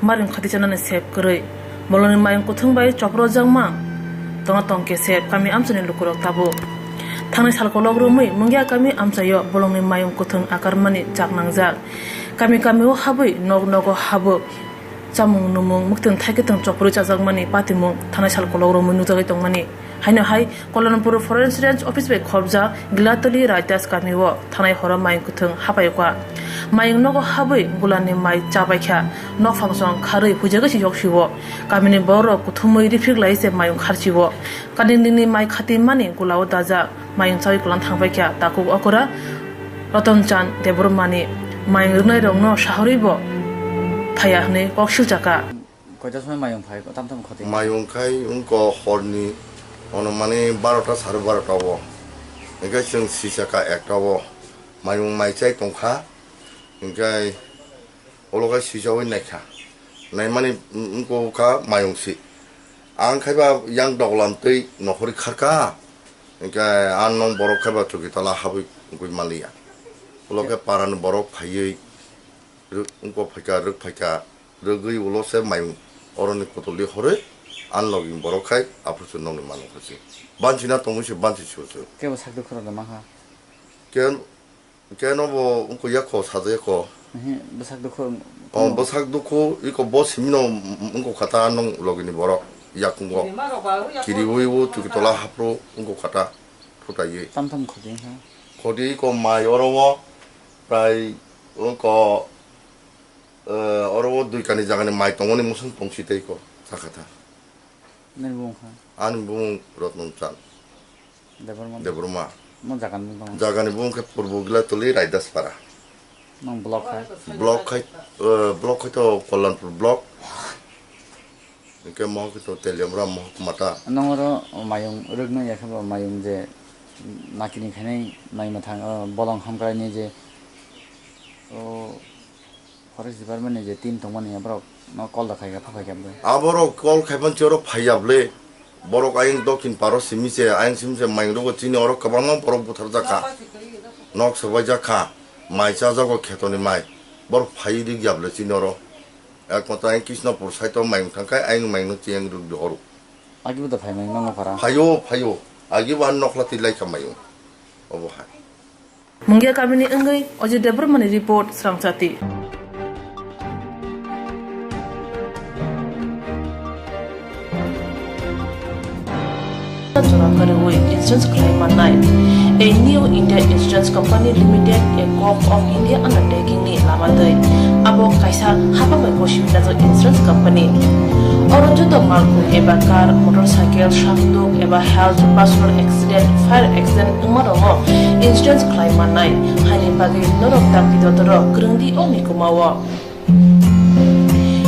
Maring khati chanani sep kwrwi. Bolongni mayung kwthwng bai chopro jakma tongna tongkhe sep kami amchaini lukurok tabuk. Thangnai sal kolok romwi Mungia kami amchaio bolongni mayung kwthwng akarmani chak nangjak. Kami kamio habwi nok nogo habwi chamung numung mwktwng thaikhe twng chopro chajakmani patimung thangnai sal kolok romwi nukjagwi tongmani. Haino hai Kolonpur Forest Range Office bai khobjak Gilatoli Raidas kamio thangnai horo mayung kwthwng hapaikha. Mayung nogo habwi gulani mai chabaikha, nokphang song kharwi huijagwi se yoksio. Kamini bororok kuthumwi riphriklai se mayung kharchio. Kanindini mai khatimani gulao dajak, mayung chawi kulang thangbaikha. Takhuk okora Roton Chand Debbarmani mayung rwknairokno sahorwibo phaiya hwnwi kok silchakha. Koita somoi mayung phai, tam tam khoti? Mayung khai wngkha horni, ono mane barota, sare barota o. Hinkhe chwng sisakha ekta o. Mayung mai chai tongkha. Hinkhe ulo khe sisaui naikha. Naimani wngkha mayung si. Ang khaiba yang doglam twi nokhorwi kharkha. Hinkhe ang nong borok khaiba chuki tola habwi wngwi manliya. Ulo khe parani borok phaiwi rw-, wngkha phaikha, rwk phaikha. Rwgwi ulo se mayung oroni kotoli horwi ang logi borok khai aphuru se nongni mano kha se. Banchina tongwi se banchi se se. Kebo sak dukhu rok mankha. Ken, keno bo wngkha yakho sajaya kho. Ehe, bwsak dukhu. O, bwsak dukhu, iko bo simino wngkha kha ta nong logini borok yakungo. Kiriwi o chuki tola haphuru wngkha kha ta phutaiwi. Tam tam khodi wngkha. Khodi iko mai oro o prai wngkha. Eh, oro o dui kani jagani mai tongmani musung tongsi tei ko sakha tha. Nini bumung kha? Ani bumung Rotnon Chand Debbarma. Debbarma. Mo jagani bumung tong? Jagani bumung khe Purbo Gilatoli Raidaspara. Nang block khai? Block khai, eh, block khai to Kollanpur block. Hingke mohok to Teliamura mohok mata. Nang oro mayung rwgno ya khe bo mayung je nakini khainai nai mwthang, eh, bolong hamkraini je, o, Forest department ni je team tongmani aborok no call da khaikha, pha khaikha bwle. Aborok call khaipan choro phaiya bwle. Borok ayang dokin paro simi se, ayang simi se mayung rogo chini oro kwbangma borok butharjakha. Nok swbaijak kha, mai chajago khetoni mai. Borok phaiwi rikya bwle chini oro. Ekmatro ayang Krishnapur side o mayung thangkhai, ayang mayung no chiyang rwk di horo. Agi bo da phai mayung nang phara. Phaio, phaio. Agi bo ang nokla twi laikha mayung. Obo hai. Mungia kamini wngwi Ajit Debbarmani report, Srangchati. Jora kwrwi insurance khlai mannai. A New India Insurance Company Limited, a Gov of India undertaking ni lama twi abo kaisa hapang bai kosimwi najak insurance company. Oro joto malkhung eba car, motorcycle, sakduk eba health, personal accident, fire accident wngma rokno insurance khlai mannai. Haini bagwi norok dakti dotoro kwrwng di o mikuma o.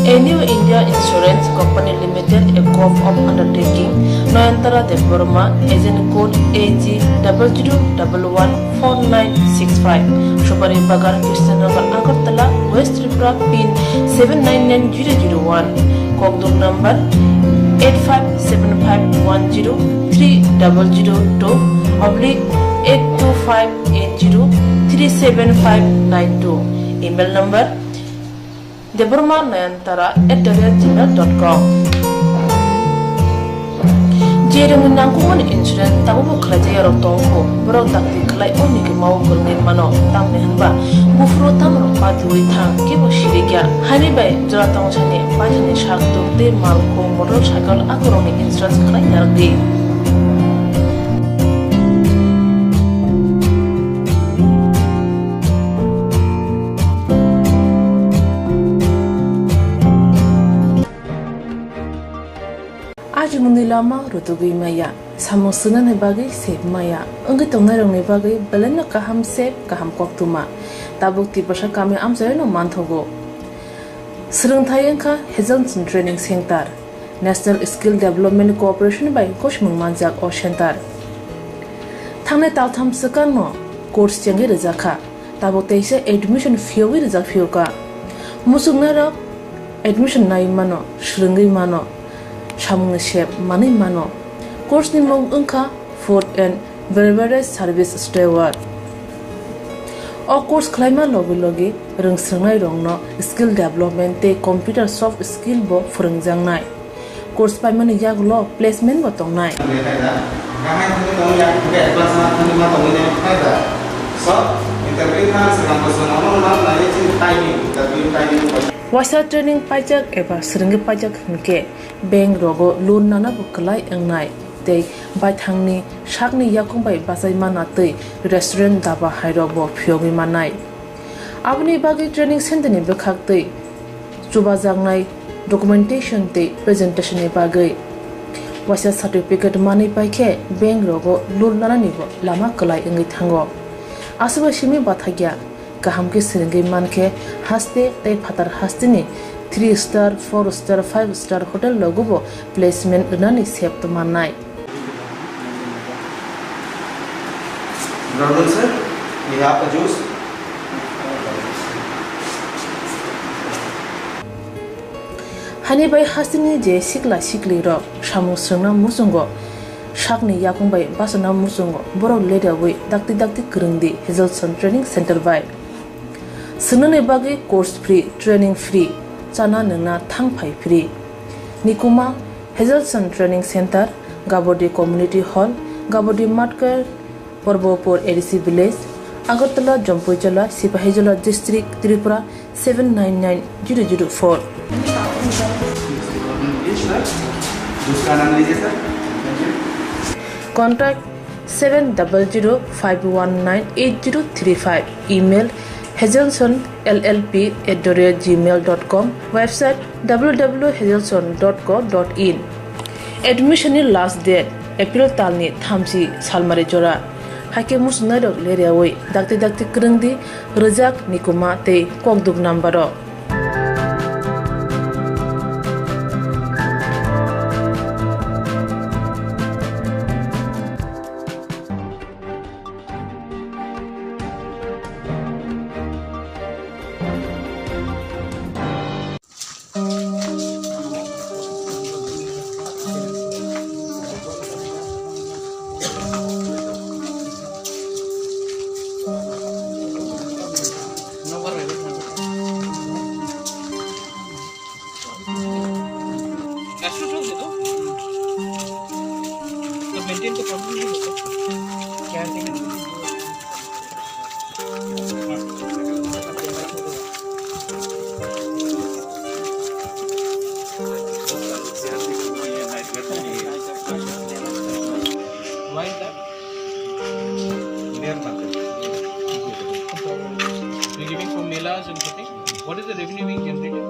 A New India Insurance Company Limited, a Gov of undertaking, Nayantara Debbarma, agent code A G double zero double one four nine six five, Supari Bagan, Krishnanagar, Agartala, West Tripura, pin seven nine nine zero zero one, Kokdum number eight five seven five one zero three double zero two oblique eight two five eight zero three seven five nine two, email number debbarma nayantara at the rate gmail dot com. Je rwngni nangkukmani insurance tabukbo khlaijak yarok tongkho, borok dakti khlai o mikima o kwrwngwi mano, tamni hwnba buphuru tamrok patiwi thang kebo sirikya. Haini bai jora tongthani paithani sak tuk tei malkhung motorcycle akhorokni insurance khlai narwkdi. Ajimungni lama rutugwi maya, samung swngnani bagwi sep maya, wngwi tongnairokni bagwi belaino kaham sep, kaham koktwma. Tabuk Tiprasa kami amchaino manthogo. Swrwngthai wngkha Hazelton Training Center. National Skill Development Corporation bai gosimung manjak o center. Thangnai taltham swkangno course chengwi rwjakha. Tabuk teisa admission phiyoui rijak phiyokha. Muchungnairok admission naiwi mano, swrwngwi mano, samungni sep manwi mano. Course ni mung wngkha Food and Beverage Service Steward. O course khlaima logi logi rwng swrwngnairokno skill development tei computer soft skill bo phwrwngjaknai. Course paimani yagulo placement bo tongnai. Waisa training paijak eba swrwngwi paijak hwnkhe bank rogo loan nana bo kwlai wngnai. tei baithangni sakni yakung bai bachai mana tei restaurant, daba hairokbo phiyogwi mannai. Aboni bagwi training center ni bwkhak tei chubajaknai documentation tei presentation ni bagwi waisa certificate manwi paikhe bank rogo loan lananibo lama kwlai wngwi thango. Aswk bai simi bathakya. Kaham khe swrwngwi mankhe haste tei phatar hasteni three star, four star, five star hotel rogobo placement rwnani sep mannai. Good afternoon, sir. We have a juice. Hani bai hasteni je sikla sikli rok samung swrwngna muchungo, sakni yakung bai bachana muchungo, borok leriawi dakti dakti kwrwngdi Hazelson Training Center bai. Swngnani bagwi course free, training free, chana nwngna thang phai free. Nikuma Hazelson Training Center, Gabodi Community Hall, Gabodi Matkar, Porbopur A D C Village, Agartala, Jampuijala, Sipahijola District, Tripura seven nine nine zero zero four. दूसरा नाम लीजिए sir. Contact seven double zero five one nine eight zero three five. Email hazelson L L P at the rate gmail dot com. Website W W W hazelson dot co dot in. Admission ni last date April talni thamchi salmari jora. Haikhe muchungnairok leriawi dakti dakti kwrwngdi, rwjak, nikuma tei kokduk number o. Gastro chowk de to? तो मेंटेन का प्रॉब्लम नहीं होता। क्या है? Why is that? They are market. We're giving for melas and something. What is the revenue being generated?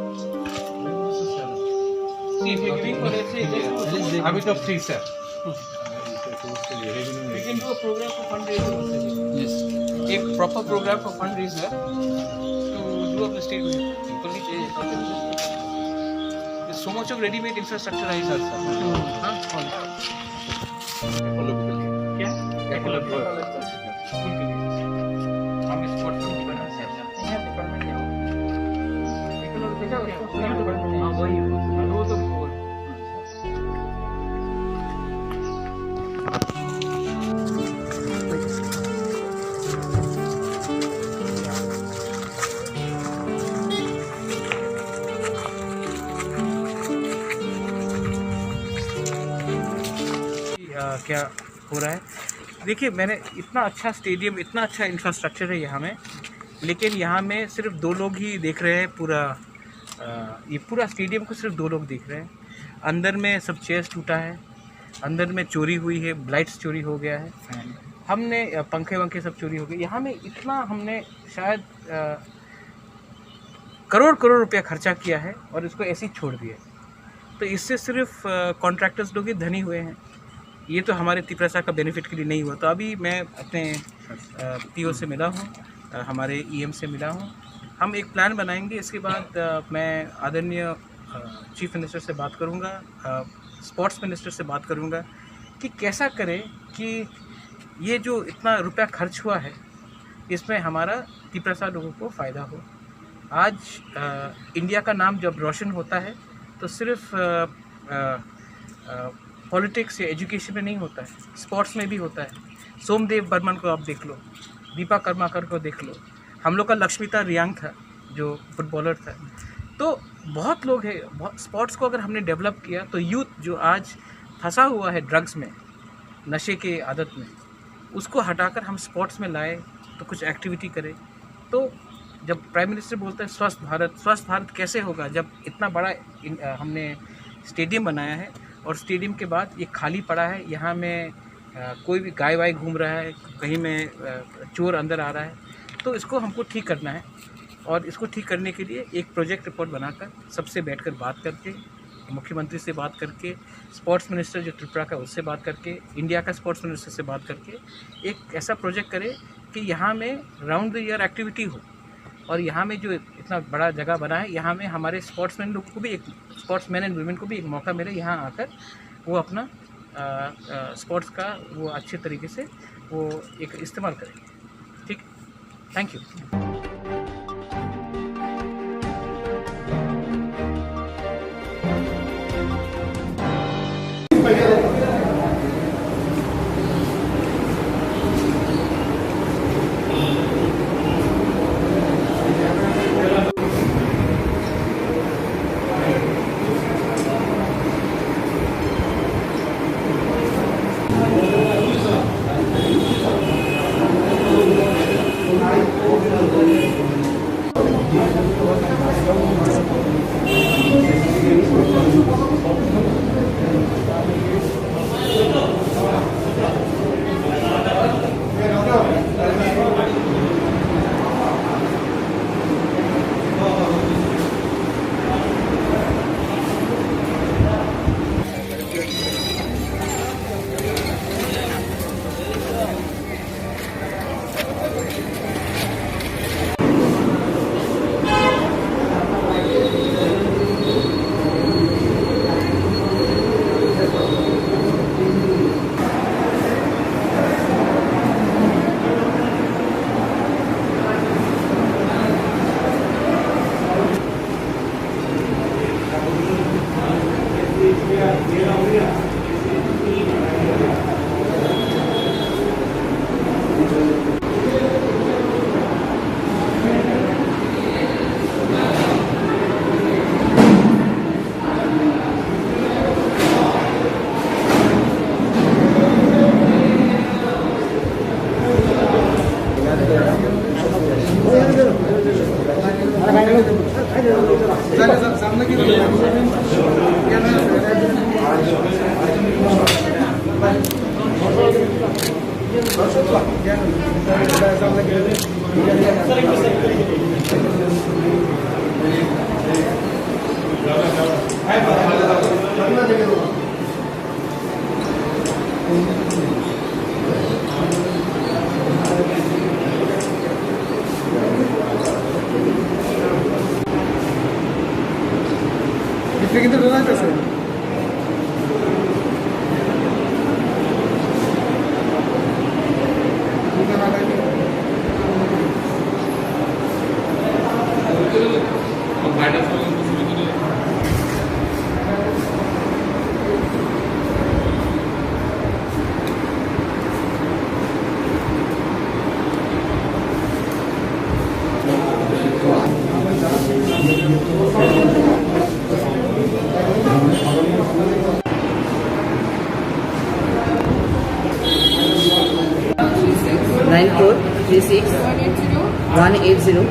See, if you're giving for, let's say, just अभी तो free sir. We can do a program for fundraising also. Yes. A proper program for fundraiser to do up the state. There's so much of ready-made infrastructure is there, sir. हाँ? क्या? Apollo. School के लिए। हम स्पोर्ट्स में भी बना सकते हैं। हाँ, वही। वो तो अ, क्या हो रहा है? देखिए, मैंने इतना अच्छा स्टेडियम, इतना अच्छा इंफ्रास्ट्रक्चर है यहाँ में, लेकिन यहाँ में सिर्फ दो लोग ही देख रहे हैं पूरा, अ, ये पूरा स्टेडियम को सिर्फ दो लोग देख रहे हैं। अंदर में सब चेयर्स टूटा है, अंदर में चोरी हुई है, लाइट्स चोरी हो गया है। हमने, अ, पंखे वंखे सब चोरी हो गए। यहाँ में इतना हमने शायद, अ, करोड़ करोड़ रुपया खर्चा किया है और इसको ऐसे ही छोड़ दिया। तो इससे सिर्फ, अ, कॉन्ट्रैक्टर्स लोग ही धनी हुए हैं। ये तो हमारे तिपरासा का बेनिफिट के लिए नहीं हुआ। तो अभी मैं अपने, अ, पीओ से मिला हूँ, अ, हमारे ईएम से मिला हूँ। हम एक प्लान बनाएंगे। इसके बाद, अ, मैं आदरणीय, अ, चीफ मिनिस्टर से बात करूँगा, अ, स्पोर्ट्स मिनिस्टर से बात करूँगा कि कैसा करें कि ये जो इतना रुपया खर्च हुआ है, इसमें हमारा तिपरासा लोगों को फ़ायदा हो। आज, अ, इंडिया का नाम जब रोशन होता है, तो सिर्फ, अ, अ, अ, पॉलिटिक्स या एजुकेशन में नहीं होता है, स्पोर्ट्स में भी होता है। सोमदेव बर्मन को आप देख लो, दीपा कर्माकर को देख लो, हम लोग का लक्ष्मिता रियांग था जो फुटबॉलर था। तो बहुत लोग हैं, बहुत, स्पोर्ट्स को अगर हमने डेवलप किया तो यूथ जो आज फंसा हुआ है ड्रग्स में, नशे के आदत में, उसको हटाकर हम स्पोर्ट्स में लाए तो कुछ एक्टिविटी करें। तो जब प्राइम मिनिस्टर बोलता है स्वस्थ भारत, स्वस्थ भारत कैसे होगा जब इतना बड़ा इन-, अ, हमने स्टेडियम बनाया है और स्टेडियम के बाद ये खाली पड़ा है, यहाँ में अ, कोई भी गाय वाय घूम रहा है, कहीं में अ, चोर अंदर आ रहा है, तो इसको हमको ठीक करना है। और इसको ठीक करने के लिए एक प्रोजेक्ट रिपोर्ट बनाकर, सबसे बैठकर बात करके, मुख्यमंत्री से बात करके, स्पोर्ट्स मिनिस्टर जो त्रिपुरा का, उससे बात करके, इंडिया का स्पोर्ट्स मिनिस्टर से बात करके एक ऐसा प्रोजेक्ट करें कि यहाँ में राउंड द ईयर एक्टिविटी हो। और यहाँ में जो इतना बड़ा जगह बना है, यहाँ में हमारे स्पोर्ट्समैन लोगों को भी एक, स्पोर्ट्समैन एंड वुमेन को भी एक मौका मिले, यहाँ आकर वो अपना अ, अ, स्पोर्ट्स का वो अच्छे तरीके से वो एक इस्तेमाल करें। ठीक, thank you. Nine four three six one eight zero.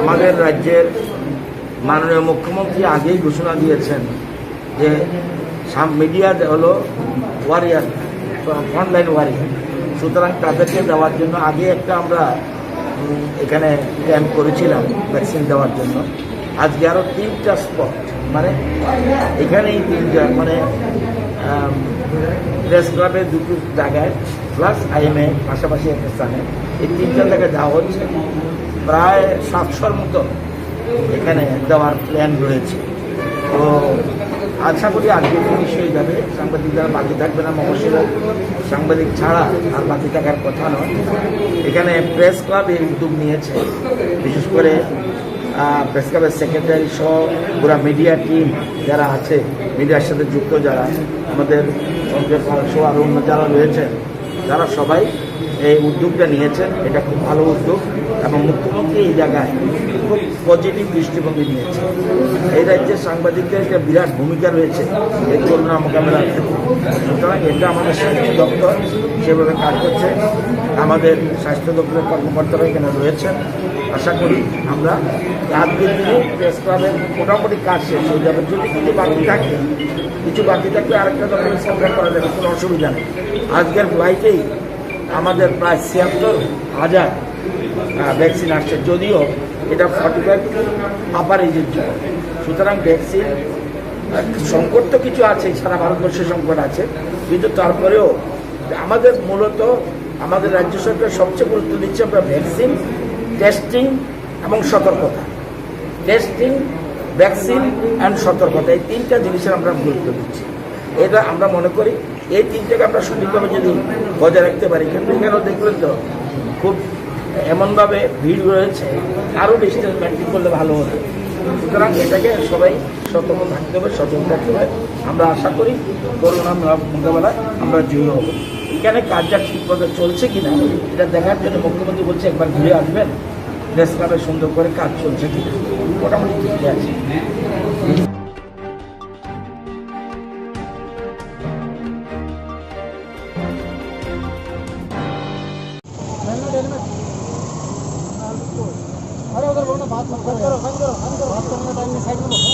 আমাদের রাজ্যের মাননীয় মুখ্যমন্ত্রী আগেই ঘোষণা দিয়েছেন যে মিডিয়া হলো ওয়ারিয়ার, ফ্রন্টলাইন ওয়ারিয়ার। সুতরাং তাদেরকে দেওয়ার জন্য আগে একটা আমরা, উম, এখানে ক্যাম্প করেছিলাম ভ্যাকসিন দেওয়ার জন্য। আজকে আরও তিনটা স্পট, মানে এখানেই তিনটা, মানে প্রেস ক্লাবের দুটো জায়গায়, প্লাস আইএমএ পাশাপাশি একটা স্থানে, এই তিনটা জায়গায় দেওয়া হচ্ছে। প্রায় সাতশোর মতো এখানে দেওয়ার প্ল্যান রয়েছে। তো আশা করি আজকে ফিনিশ হয়ে যাবে। সাংবাদিক যারা বাকি থাকবে না, মহর্ষিরা সাংবাদিক ছাড়া আর বাকি থাকার কথা নয়। এখানে প্রেস ক্লাব এই উদ্যোগ নিয়েছে, বিশেষ করে প্রেস ক্লাবের সেক্রেটারি সহ পুরা মিডিয়া টিম যারা আছে, মিডিয়ার সাথে যুক্ত যারা, আমাদের সঞ্জয় পাল সহ আরও অন্য যারা রয়েছে, তারা সবাই এই উদ্যোগটা নিয়েছেন। এটা খুব ভালো উদ্যোগ এবং মুখ্যমন্ত্রী এই জায়গায় খুব পজিটিভ দৃষ্টিভঙ্গি নিয়েছে। এই রাজ্যে সাংবাদিকদের একটা বিরাট ভূমিকা রয়েছে এই করোনা মোকাবেলার ক্ষেত্রে। সুতরাং এটা আমাদের স্বাস্থ্য দপ্তর সেভাবে কাজ করছে, আমাদের স্বাস্থ্য দপ্তরের কর্মকর্তারা এখানে রয়েছেন। আশা করি আমরা রাত দিন প্রেস ক্লাবের মোটামুটি কাজ শেষ হয়ে যাবে। যদি কিছু বাকি থাকে, কিছু বাকি থাকলে আরেকটা দপ্তরে কন্ট্যাক্ট করা যাবে, কোনো অসুবিধা নেই। আজকের ফ্লাইটেই আমাদের প্রায় ছিয়াত্তর হাজার ভ্যাকসিন আসছে, যদিও এটা ফর্টি ফাইভ আপার এজের জন্য। সুতরাং ভ্যাকসিন সংকট তো কিছু আছে, সারা ভারতবর্ষে সংকট আছে, কিন্তু তারপরেও আমাদের মূলত আমাদের রাজ্য সরকার সবচেয়ে গুরুত্ব দিচ্ছে আমরা ভ্যাকসিন, টেস্টিং এবং সতর্কতা। টেস্টিং, ভ্যাকসিন অ্যান্ড সতর্কতা, এই তিনটা জিনিসের আমরা গুরুত্ব দিচ্ছি। এটা আমরা মনে করি এই তিনটাকে আমরা সঠিকভাবে যদি বজায় রাখতে পারি, কিন্তু এখানেও দেখলেন তো খুব এমনভাবে ভিড় রয়েছে, আরও ডিস্টেন্স মেনটেন করলে ভালো হতো। সুতরাং এটাকে সবাই সতর্ক থাকতে হবে, সচেতন থাকতে হবে। আমরা আশা করি করোনা মোকাবেলায় আমরা জয়ী হব। এখানে কাজ যা ঠিকভাবে চলছে কিনা এটা দেখার জন্য মুখ্যমন্ত্রী বলছে একবার ঘুরে আসবেন, প্রেস ক্লাবে সুন্দর করে কাজ চলছে কিনা, মোটামুটি ঠিকই আছে। अरे उधर बोलो ना, बात मत करो। बंद करो, बंद करो, बंद करो। बात करने का टाइम नहीं, साइड में बोलो।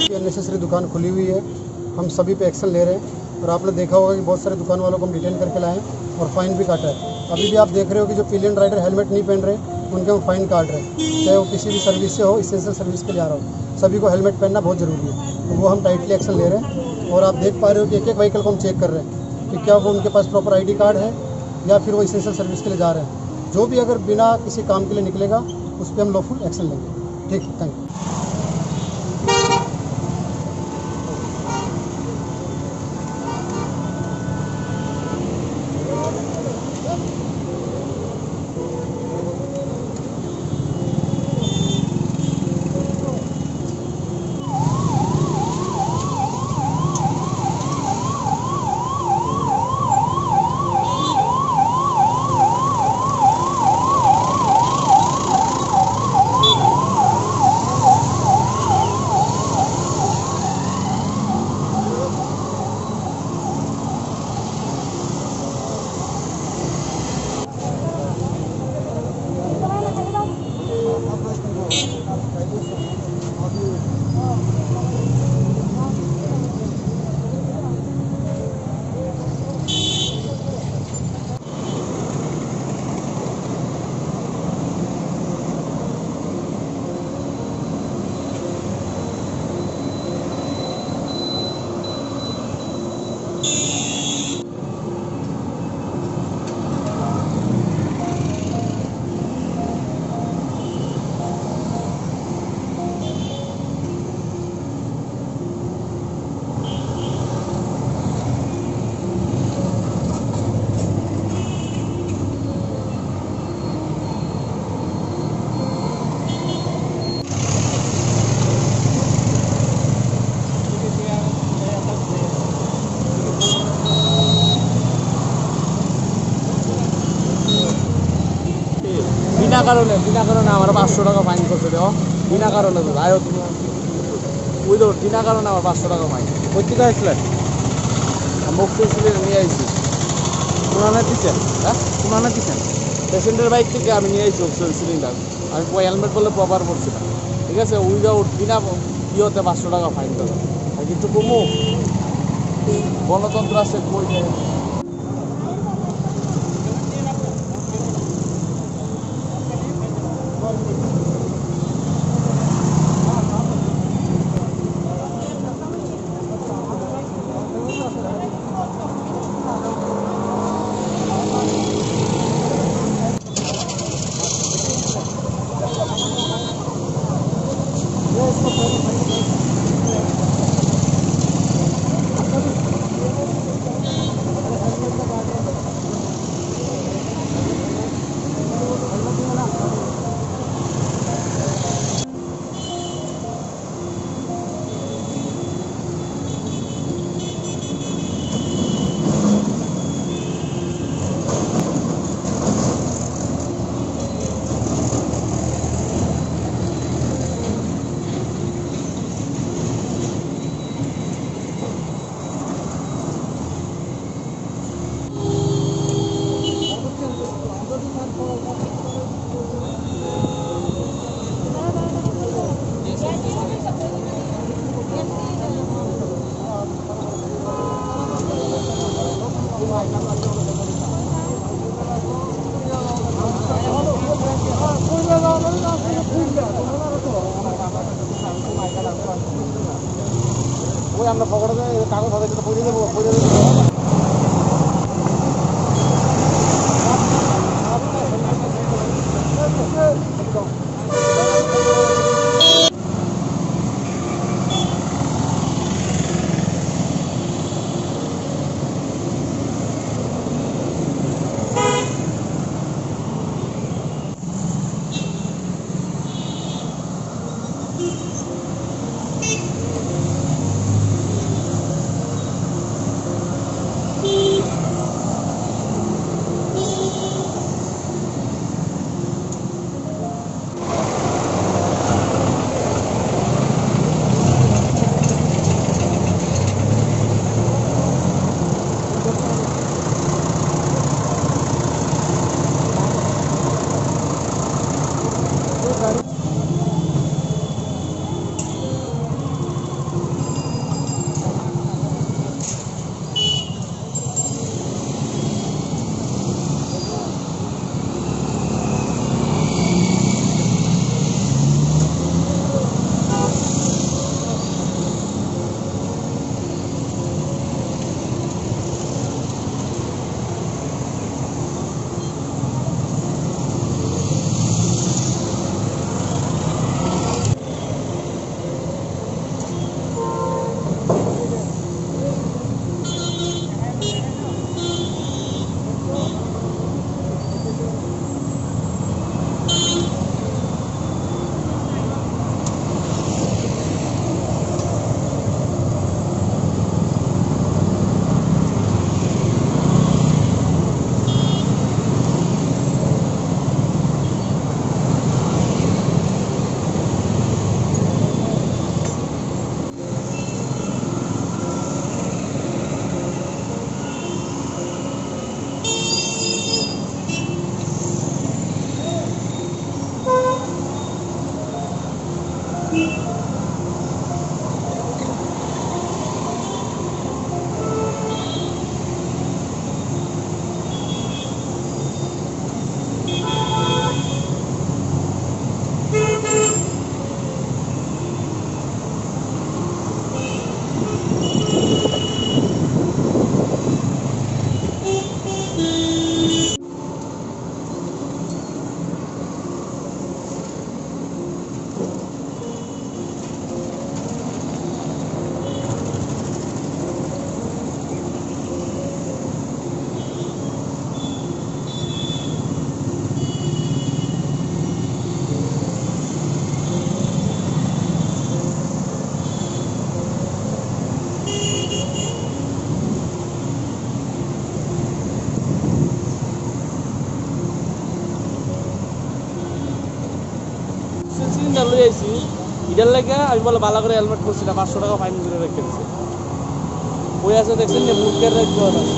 ये अननेसेसरी दुकान खुली हुई है, हम सभी पे एक्शन ले रहे हैं। और आपने देखा होगा कि बहुत सारे दुकान वालों को हम डिटेन करके लाए हैं और फाइन भी काटा है। अभी भी आप देख रहे हो कि जो पिलियन राइडर हेलमेट नहीं पहन रहे, उनके हम फाइन काट रहे हैं, चाहे वो किसी भी सर्विस से हो, इसेंशियल सर्विस के लिए आ रहा हो, सभी को हेलमेट पहनना बहुत ज़रूरी है। तो वो हम टाइटली एक्शन ले रहे हैं। और आप देख पा रहे हो कि एक एक व्हीकल को हम चेक कर रहे हैं कि क्या वो उनके पास प्रॉपर आईडी कार्ड है या फिर वो इसेंशियल सर्विस के लिए जा रहे हैं। जो भी अगर बिना किसी काम के लिए निकलेगा, उस पर हम लॉफुल एक्शन लेंगे। ठीक, थैंक यू। কারণে, বিনা কারণে আমার পাঁচশো টাকা ফাইন করছে রে, ও। বিনা কারণে তো, যাই হোক, তুমি, without, বিনা কারণে আমার পাঁচশো টাকা ফাইন। কোথেকে আসলে? আমি অক্সিজেন সিলিন্ডার নিয়ে আইছি। কোনানে দিচ্ছেন? হ্যাঁ? কোনানে দিচ্ছেন? পেশেন্টের বাইক থেকে আমি নিয়ে আইছি অক্সিজেন সিলিন্ডার। আমি হেলমেট বলে প্রপার পরছি না, ঠিক আছে? উইদাউট, বিনা ইয়েতে পাঁচশো টাকা ফাইন দেবে। আর কিছু কমু, গণতন্ত্র আছে, কই যায়? ওই আমরা পকেটে যে কাগজ আছে, সেটা পড়ে দেবো, পড়ে দেবো। এর লাগি আমি বলে ভালো করে হেলমেট পরছি না, পাঁচশো টাকা ফাইন করে রেখে দিছে। ওই আছে দেখছেন যে বুকের রেট জোর আছে।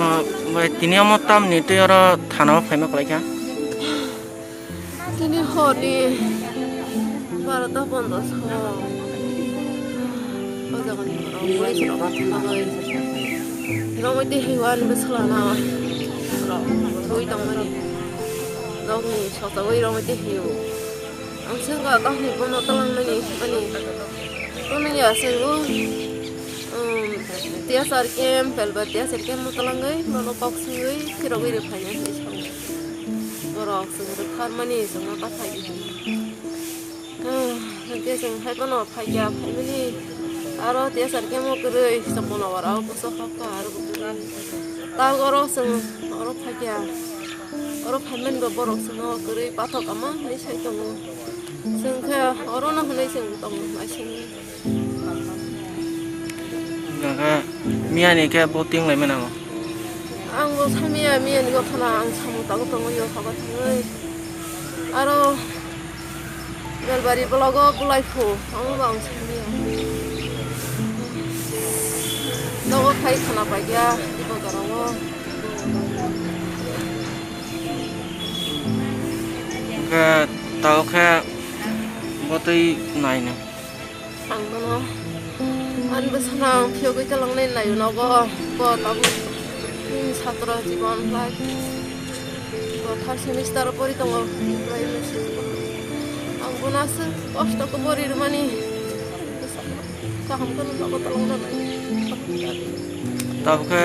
Ah, bai, tini omo tamni twi oro thana o phaima kwlai kha. Tini horni barota pondosh o. O jaga ni borok police rok thangwi romwi twi hiyo ani bwswlano rok twi tongmani. Nokni sochogwi romwi twi hiyo. Ang swngkha tamni bono twlangnani ani. Bono ya swngwi, um, T S R camp, Belba T S R camp no twlangwi bono kok swngwi phirogwi rw phaina hinwi sao. Borok chwng rwkharmani chwngno ta phai di. Ah, hwnkhe chwng hai phano phaikha, phaimani aro T S R camp o kwrwi chwng bono aro bwswk hakha aro bwswk. Tei oro chwng oro phaikha, oro phaimani bo borok chwngno kwrwi pathok ama hinwi sai tongo. Chwng khe orono hwnwi chwng tongo naisingwi. Hwnkhe miyani khe bo ting lai mano. Ang bo samiya, miyani gothono ang samung tangwi tongo, yo haba thangwi. Aro Belbari blogo bulai phu, amo bo ang samiya. Nogo phai khana paikha, ibo jora o. Hwnkhe tao khe bo twi naino. Ang bono ani bwsano ang phiyogwi twlangnai naio nogo. Bo tabuk, hmm, satro jibon lai. Bo third semester o pori tongo. Ang bono aswk kosto khe pori rwmani. Kaham kheno nogo twlangnai. Tabuk khe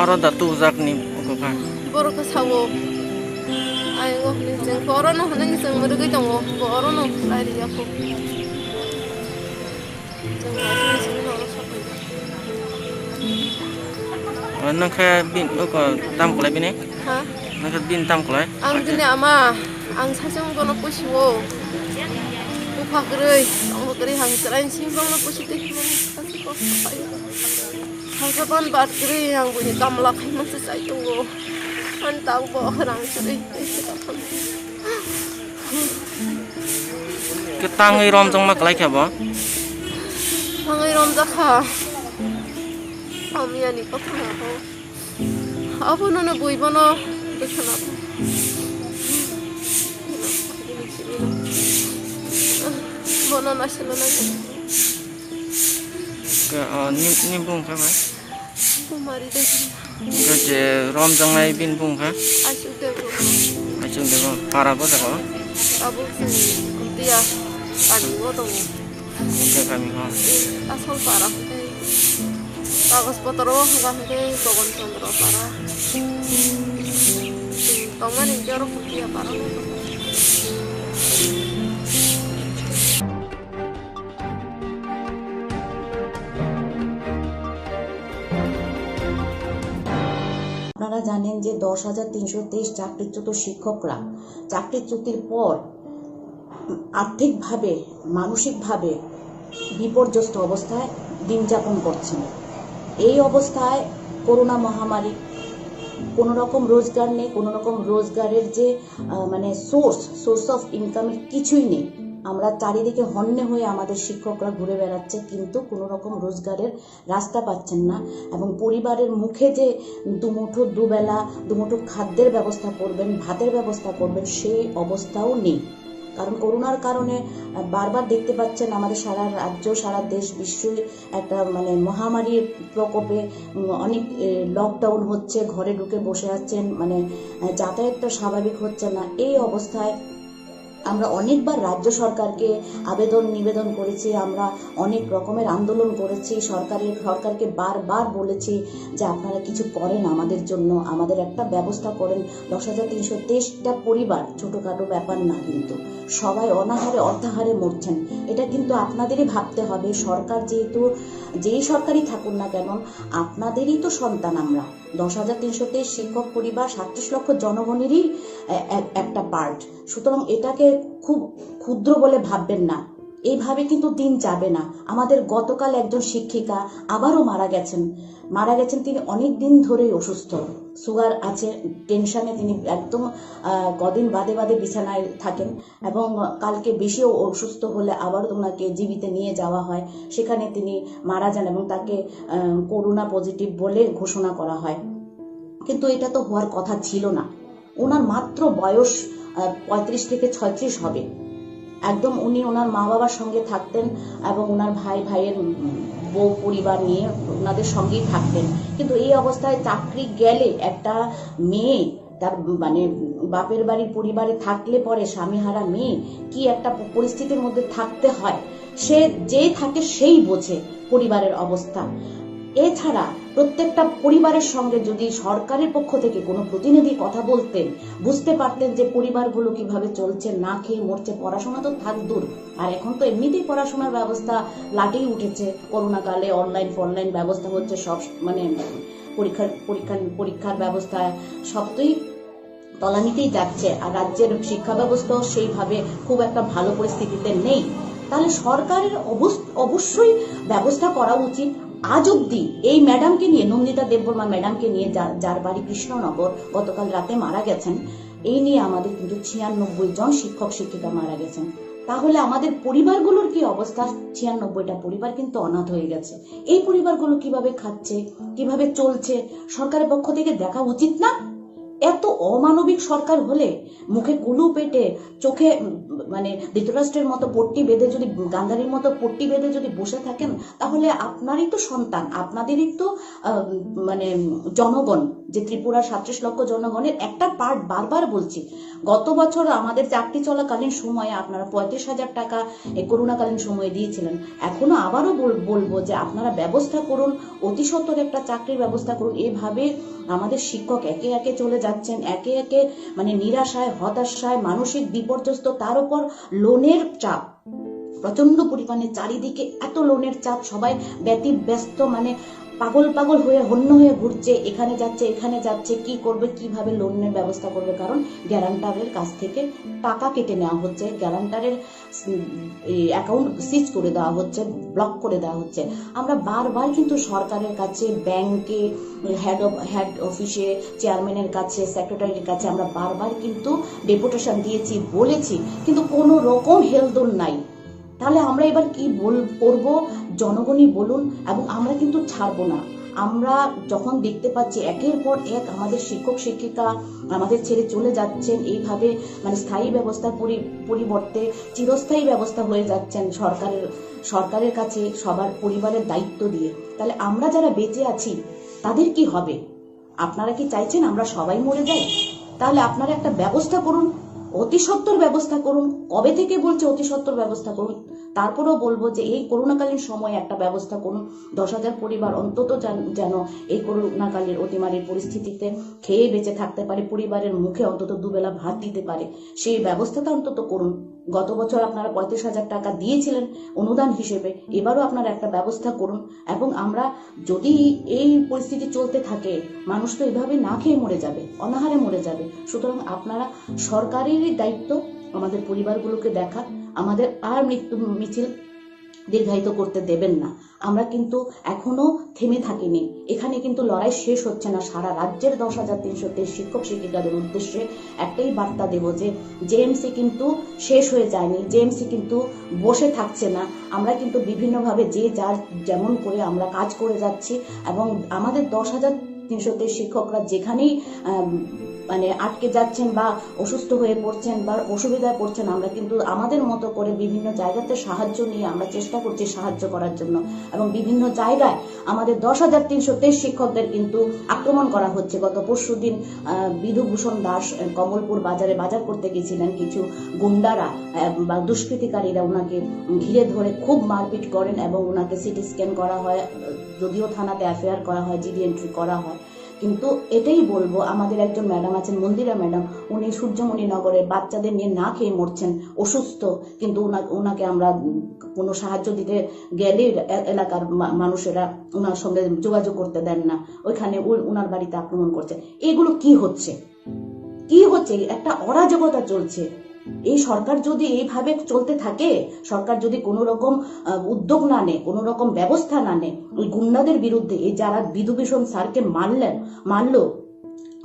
oro da tubujakni oko kha. Borok khe sao. Ayang o hwnwi chwng khe orono hwnwi chwng mwrwgwi tongo. Bo orono lai rwya kho. Chwng lai phano chwngno oro sok kha. O, nwng khe bin-, oko tam kwlai bini? Ha? Nwng khe bini tam kwlai? Ang bini ama, ang sachung bono pusi o. Bupha kwrwi, tongbo kwrwi, ang chwraini simi bono pusi twi himani. Hangke ban bat kwrwi ang buini kamla khaima se chai tongo. Ani tabuk bo rang kwrwi. Khe tangwi romjakma kwlai kha bo? Tangwi romjakha. Hamyani kotha na bo. Abono no bui bono bwkhana. Bono naisilo nai. Ke, o, ni, ni bung kha bai? Kumari Debbarma. Ke je romjaknai bini bung kha? Ashok Debbarma. Ashok Debbarma. Para bo jaga o? Abo chwng Khuntiya kami o tongo. Khuntiya kami o. Asol para hwnkhe kagoj potro o hwnkha hwnkhe Gogon Chandra para. Tongmani hwnkhe oro Khuntiya para o tongo. আপনারা জানেন যে দশ হাজার তিনশো তেইশ চাকরিচ্যুত শিক্ষকরা চাকরিচ্যুতির পর আর্থিকভাবে, মানসিকভাবে বিপর্যস্ত অবস্থায় দিন যাপন করছেন। এই অবস্থায় করোনা মহামারী, কোনো রকম রোজগার নেই, কোনো রকম রোজগারের যে, আহ, মানে সোর্স, সোর্স অফ ইনকামের কিছুই নেই। আমরা চারিদিকে হন্যে হয়ে আমাদের শিক্ষকরা ঘুরে বেড়াচ্ছে, কিন্তু কোনো রকম রোজগারের রাস্তা পাচ্ছেন না এবং পরিবারের মুখে যে দুমুঠো দুবেলা দুমুঠো খাদ্যের ব্যবস্থা করবেন, ভাতের ব্যবস্থা করবেন, সেই অবস্থাও নেই। কারণ করোনার কারণে, আহ, বারবার দেখতে পাচ্ছেন আমাদের সারা রাজ্য, সারা দেশ, বিশ্বই একটা, মানে, মহামারীর প্রকোপে, উম, অনেক, এ, লকডাউন হচ্ছে, ঘরে ঢুকে বসে আছেন, মানে, আহ, যাতায়াতটা স্বাভাবিক হচ্ছে না। এই অবস্থায় আমরা অনেকবার রাজ্য সরকারকে আবেদন নিবেদন করেছি, আমরা অনেক রকমের আন্দোলন করেছি, সরকারের, সরকারকে বারবার বলেছি যে আপনারা কিছু করেন আমাদের জন্য, আমাদের একটা ব্যবস্থা করেন। দশ হাজার তিনশো তেইশটা পরিবার ছোটোখাটো ব্যাপার না, কিন্তু সবাই অনাহারে অর্থাহারে মরছেন। এটা কিন্তু আপনাদেরই ভাবতে হবে। সরকার যেহেতু, যেই সরকারই থাকুন না কেন, আপনাদেরই তো সন্তান আমরা। দশ হাজার তিনশো তেইশ শিক্ষক পরিবার সাতত্রিশ লক্ষ জনগণেরই এ-, এ-, একটা পার্ট। সুতরাং এটাকে খুব ক্ষুদ্র বলে ভাববেন না। এইভাবে কিন্তু দিন যাবে না। আমাদের গতকাল একজন শিক্ষিকা আবারও মারা গেছেন। মারা গেছেন, তিনি অনেক দিন ধরেই অসুস্থ, সুগার আছে, টেনশনে তিনি একদম, আহ, কদিন বাদে বাদে বিছানায় থাকেন এবং কালকে বেশি অসুস্থ হলে আবার ওনাকে জিবিতে নিয়ে যাওয়া হয়, সেখানে তিনি মারা যান এবং তাকে, আহ, করোনা পজিটিভ বলে ঘোষণা করা হয়। কিন্তু এটা তো হওয়ার কথা ছিল না। ওনার মাত্র বয়স, আহ, পঁয়ত্রিশ থেকে ছয়ত্রিশ হবে। একদম উনি ওনার মা বাবার সঙ্গে থাকতেন এবং ওনার ভাই, ভাইয়ের, উম, বউ পরিবার নিয়ে ওনাদের সঙ্গেই থাকতেন। কিন্তু এই অবস্থায় চাকরি গেলে একটা মেয়ে তার, মানে, বাপের বাড়ির পরিবারে থাকলে পরে স্বামীহারা মেয়ে কি একটা প-, পরিস্থিতির মধ্যে থাকতে হয়, সে যেই থাকে সেই বোঝে পরিবারের অবস্থা। এছাড়া প্রত্যেকটা পরিবারের সঙ্গে যদি সরকারের পক্ষ থেকে কোনো প্রতিনিধি কথা বলতেন, বুঝতে পারতেন যে পরিবারগুলো কিভাবে চলছে, না খেয়ে মরছে, পড়াশোনা তো থাক দূর, আর এখন তো এমনিতেই পড়াশোনার ব্যবস্থা লাটেই উঠেছে। করোনাকালে অনলাইন ফনলাইন ব্যবস্থা হচ্ছে, সব, মানে, পরীক্ষার পরীক্ষা পরীক্ষার ব্যবস্থা সবটাই তলানিতেই যাচ্ছে। আর রাজ্যের শিক্ষা ব্যবস্থাও সেইভাবে খুব একটা ভালো পরিস্থিতিতে নেই। তাহলে সরকারের অবস-, অবশ্যই ব্যবস্থা করা উচিত। আজ অব্দি এই ম্যাডামকে নিয়ে, নন্দিতা দেববর্মা ম্যাডামকে নিয়ে, যা-, যার বাড়ি কৃষ্ণনগর, গতকাল রাতে মারা গেছেন, এই নিয়ে আমাদের কিন্তু ছিয়ানব্বই জন শিক্ষক শিক্ষিকা মারা গেছেন। তাহলে আমাদের পরিবারগুলোর কি অবস্থা? ছিয়ানব্বইটা পরিবার কিন্তু অনাথ হয়ে গেছে। এই পরিবারগুলো কিভাবে খাচ্ছে, কিভাবে চলছে, সরকারের পক্ষ থেকে দেখা উচিত না? এত অমানবিক সরকার হলে মুখে কুলু পেটে, চোখে, উম, মানে, ধৃতরাষ্ট্রের মতো পট্টি বেঁধে যদি, গান্ধারীর মতো পট্টি বেঁধে যদি বসে থাকেন, তাহলে আপনারই তো সন্তান, আপনাদেরই তো, আহ, মানে, জনগণ, যে ত্রিপুরার সাতত্রিশ লক্ষ জনগণের একটা পার্ট, বারবার বলছি, গত বছর আমাদের চাকরি চলাকালীন সময়ে আপনারা পঁয়ত্রিশ হাজার টাকা এই করোনাকালীন সময়ে দিয়েছিলেন। এখনো আবারও বল-, বলবো যে আপনারা ব্যবস্থা করুন, অতি সত্বর একটা চাকরির ব্যবস্থা করুন। এইভাবে আমাদের শিক্ষক একে একে চলে যাচ্ছেন, একে একে, মানে, নিরাশায়, হতাশায়, মানসিক বিপর্যস্ত, তার উপর লোনের চাপ, প্রচন্ড পরিমাণে চারিদিকে এত লোনের চাপ, সবাই ব্যতিব্যস্ত, মানে, পাগল পাগল হয়ে, হন্য হয়ে ঘুরছে, এখানে যাচ্ছে, এখানে যাচ্ছে, কি করবে, কিভাবে লোনের ব্যবস্থা করবে, কারণ গ্যারান্টারের কাছ থেকে টাকা কেটে নেওয়া হচ্ছে, গ্যারান্টারের, উম, এই অ্যাকাউন্ট সিজ করে দেওয়া হচ্ছে, ব্লক করে দেওয়া হচ্ছে। আমরা বারবার কিন্তু সরকারের কাছে, ব্যাংকে, হেড অফ-, হেড অফিসে, চেয়ারম্যানের কাছে, সেক্রেটারির কাছে আমরা বারবার কিন্তু ডেপুটেশন দিয়েছি, বলেছি, কিন্তু কোনো রকম হেলদোল নাই। তাহলে আমরা এবার কি বল-, করব, জনগণই বলুন। এবং আমরা কিন্তু ছাড়বো না। আমরা যখন দেখতে পাচ্ছি একের পর এক আমাদের শিক্ষক শিক্ষিকা আমাদের ছেড়ে চলে যাচ্ছেন, এইভাবে, মানে, স্থায়ী ব্যবস্থার পরি-, পরিবর্তে চিরস্থায়ী ব্যবস্থা হয়ে যাচ্ছেন, সরকারের, সরকারের কাছে সবার পরিবারের দায়িত্ব দিয়ে, তাহলে আমরা যারা বেঁচে আছি তাদের কি হবে? আপনারা কি চাইছেন আমরা সবাই মরে যাই? তাহলে আপনারা একটা ব্যবস্থা করুন, অতি সত্বর ব্যবস্থা করুন। কবে থেকে বলছে অতি সত্বর ব্যবস্থা করুন? তারপরেও বলবো যে এই করোনাকালীন সময়ে একটা ব্যবস্থা করুন, দশ হাজার পরিবার অন্তত যান-, যেন এই করোনাকালীন অতিমারীর পরিস্থিতিতে খেয়ে বেঁচে থাকতে পারে, পরিবারের মুখে অন্তত দুবেলা ভাত দিতে পারে, সেই ব্যবস্থাটা অন্তত করুন। গত বছর আপনারা পঁয়ত্রিশ হাজার টাকা দিয়েছিলেন অনুদান হিসেবে, এবারও আপনারা একটা ব্যবস্থা করুন। এবং আমরা, যদি এই পরিস্থিতি চলতে থাকে, মানুষ তো এভাবে না খেয়ে মরে যাবে, অনাহারে মরে যাবে। সুতরাং আপনারা, সরকারেরই দায়িত্ব আমাদের পরিবারগুলোকে দেখা, আমাদের আর মৃত্যু মিছিল দীর্ঘায়িত করতে দেবেন না। আমরা কিন্তু এখনো থেমে থাকিনি, এখানে কিন্তু লড়াই শেষ হচ্ছে না। সারা রাজ্যের দশ হাজার তিনশো তেইশ শিক্ষক শিক্ষিকাদের উদ্দেশ্যে একটাই বার্তা দেব যে জেএমসি কিন্তু শেষ হয়ে যায়নি, জেএমসি কিন্তু বসে থাকছে না। আমরা কিন্তু বিভিন্নভাবে যে যার যেমন করে আমরা কাজ করে যাচ্ছি এবং আমাদের দশ হাজার তিনশো তেইশ শিক্ষকরা যেখানেই, আম, মানে আটকে যাচ্ছেন বা অসুস্থ হয়ে পড়ছেন বা অসুবিধায় পড়ছেন, আমরা কিন্তু আমাদের মতো করে বিভিন্ন জায়গাতে সাহায্য নিয়ে আমরা চেষ্টা করছি সাহায্য করার জন্য। এবং বিভিন্ন জায়গায় আমাদের দশ হাজার তিনশো তেইশ শিক্ষকদের কিন্তু আক্রমণ করা হচ্ছে। গত পরশু দিন বিধুভূষণ দাস আহ, কমলপুর বাজারে বাজার করতে গেছিলেন, কিছু গুন্ডারা আহ, বা দুষ্কৃতিকারীরা ওনাকে ঘিরে ধরে খুব মারপিট করেন এবং ওনাকে সিটি স্ক্যান করা হয়। যদিও থানাতে এফআইআর করা হয়, জিডি এন্ট্রি করা হয়, কিন্তু এটাই বলবো, আমাদের একজন ম্যাডাম আছেন, মন্দিরা ম্যাডাম, উনি সূর্যমণি নগরে বাচ্চাদের নিয়ে না খেয়ে মরছেন, অসুস্থ, কিন্তু ওনা- ওনাকে আমরা উম, কোনো সাহায্য দিতে গেলে এ- এলাকার মা- মানুষেরা ওনার সঙ্গে যোগাযোগ করতে দেন না, ওইখানে ও- ওনার বাড়িতে আক্রমণ করছে। এগুলো কি হচ্ছে? কি হচ্ছে? একটা অরাজকতা চলছে। এই সরকার যদি এইভাবে চলতে থাকে, সরকার যদি কোনো রকম আহ, উদ্যোগ না নেয়, কোনো রকম ব্যবস্থা না নেয়, ওই গুন্ডাদের বিরুদ্ধে, এই যারা বিধুভূষণ স্যারকে মারলেন, মারলো,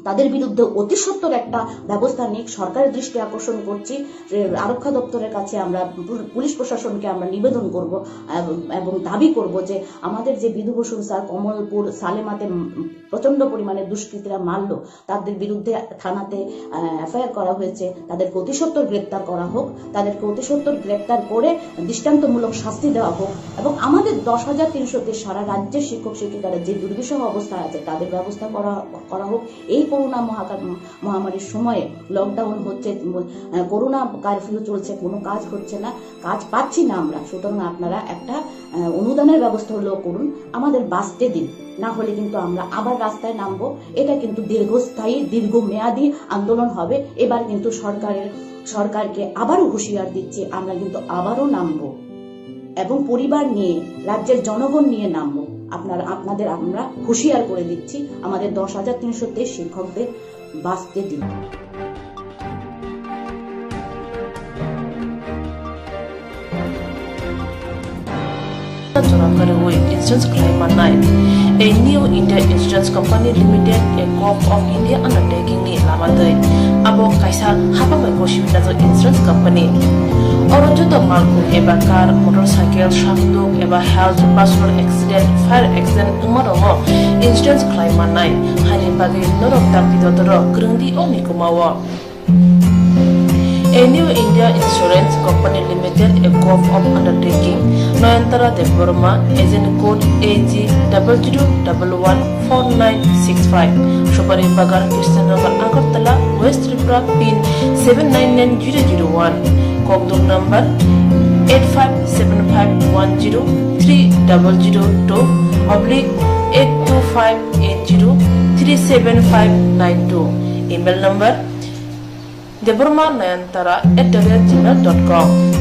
তাদের বিরুদ্ধে অতি সত্বর একটা ব্যবস্থা নিক, সরকারের দৃষ্টি আকর্ষণ করছি। এ, আরক্ষা দপ্তরের কাছে আমরা পু- পুলিশ প্রশাসনকে আমরা নিবেদন করব এবং- এবং দাবি করব যে আমাদের যে বিধুভূষণ স্যার কমলপুর সালেমাতে উম, প্রচণ্ড পরিমাণে দুষ্কৃতীরা মারলো, তাদের বিরুদ্ধে থানাতে এফআইআর করা হয়েছে, তাদেরকে অতি সত্বর গ্রেপ্তার করা হোক, তাদেরকে অতি সত্বর গ্রেপ্তার করে দৃষ্টান্তমূলক শাস্তি দেওয়া হোক। এবং আমাদের দশ হাজার তিনশো তেইশ সারা রাজ্যের শিক্ষক শিক্ষিকারা যে দুর্বিষহ অবস্থায় আছে, তাদের ব্যবস্থা করা করা হোক। এই করোনা মহাকা- মহামারীর সময়ে লকডাউন হচ্ছে, আহ, করোনা কারফিউ চলছে, কোনো কাজ হচ্ছে না, কাজ পাচ্ছি না আমরা। সুতরাং আপনারা একটা আহ, অনুদানের ব্যবস্থা হলেও করুন, আমাদের বাঁচতে দিন, না হলে কিন্তু আমরা আবার রাস্তায় নামবো। এটা কিন্তু দীর্ঘস্থায়ী, দীর্ঘমেয়াদী আন্দোলন হবে। এবার কিন্তু সরকারের সরকারকে আবারও হুঁশিয়ার দিচ্ছি, আমরা কিন্তু আবারও নামবো এবং পরিবার নিয়ে, রাজ্যের জনগণ নিয়ে নামবো। আপনারা আপনাদের আমরা হুঁশিয়ার করে দিচ্ছি, আমাদের দশ হাজার তিনশো তেইশ শিক্ষকদের বাঁচতে দিন। Jora kwrwi insurance khlai mannai. A New India Insurance Company Limited, a Gov of India undertaking ni lama twi. Abo kaisa hapang bai gosi winajak insurance company. Oro joto malkhung eba car, motorcycle, sakduk eba health, personal accident, fire accident wngma rokno insurance khlai mannai. Haini bagwi norok dakti dotoro kwrwngdi o mikuma o. A New India Insurance Company Limited, a Gov of undertaking, Nayantara Debbarma, agent code A G double zero double one four nine six five, Supari Bagan, Krishnanagar, Agartala, West Tripura, pin seven nine nine zero zero one, Kokdum number eight five seven five one zero three double zero two oblique eight two five eight zero three seven five nine two, email number debbarma nayantara at the rate gmail dot com.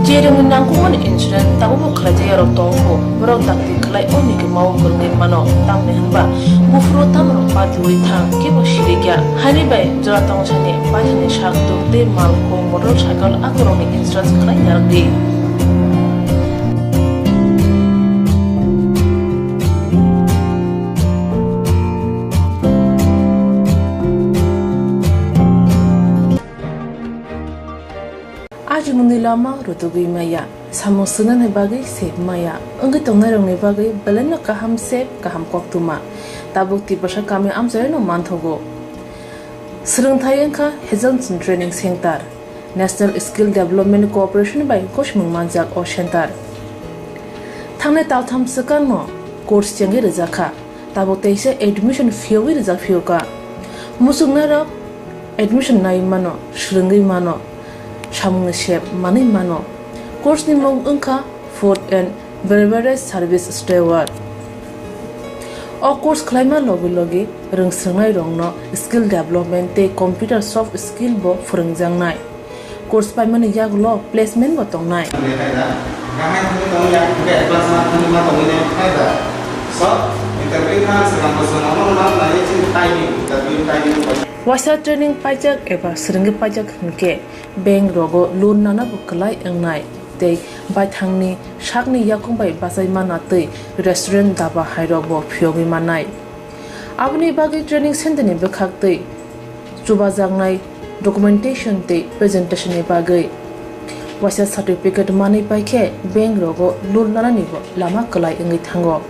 Je rwngni nangkukmani insurance tabukbo khlaijayarok tongkho, borok dakti khlai o mikima o kwrwngwi mano, tamni hwnba buphuru tamrok patiui thang kebo sirikya. Haini bai jora tongsani paithani sak tuk tei malkhung motorcycle akorokni insurance khlai narwkdi. Ajimungni lama rutugwi maya, samung swngnani bagwi sep maya, wngwi tongnairokni bagwi belaino kaham sep, kaham koktwma. Tabuk Tiprasa kami amchairokno manthogo. Swrwngthai wngkha Hazelton Training Center, National Skill Development Corporation bai gosimung manjak o center. Thangnai taltham swkangno course chengwi rwjakha, tabuk teisa admission phiyogwi rwjak phiyokha. Muchungnairok admission naiwi mano, swrwngwi mano, samungni sep manwi mano. Course ni mung wngkha Food and Beverage Service Steward. O course khlaima logi logi rwngswrwngnairokno skill development tei computer soft skill bo phwrwngjaknai. Course paimani yagulo placement bo tongnai. Waisa training paijak eba swrwngwi paijak hwnkhe bank rogo loan nana bo kwlai wngnai tei baithangni sakni yakung bai bachai mana tei restaurant, daba hairok bo phiyogwi mannai. Aboni bagwi training center ni bwkhak tei chubajaknai documentation tei presentation ni bagwi waisa certificate manwi paikhe bank rogo loan nanani bo lama kwlai wngwi thango.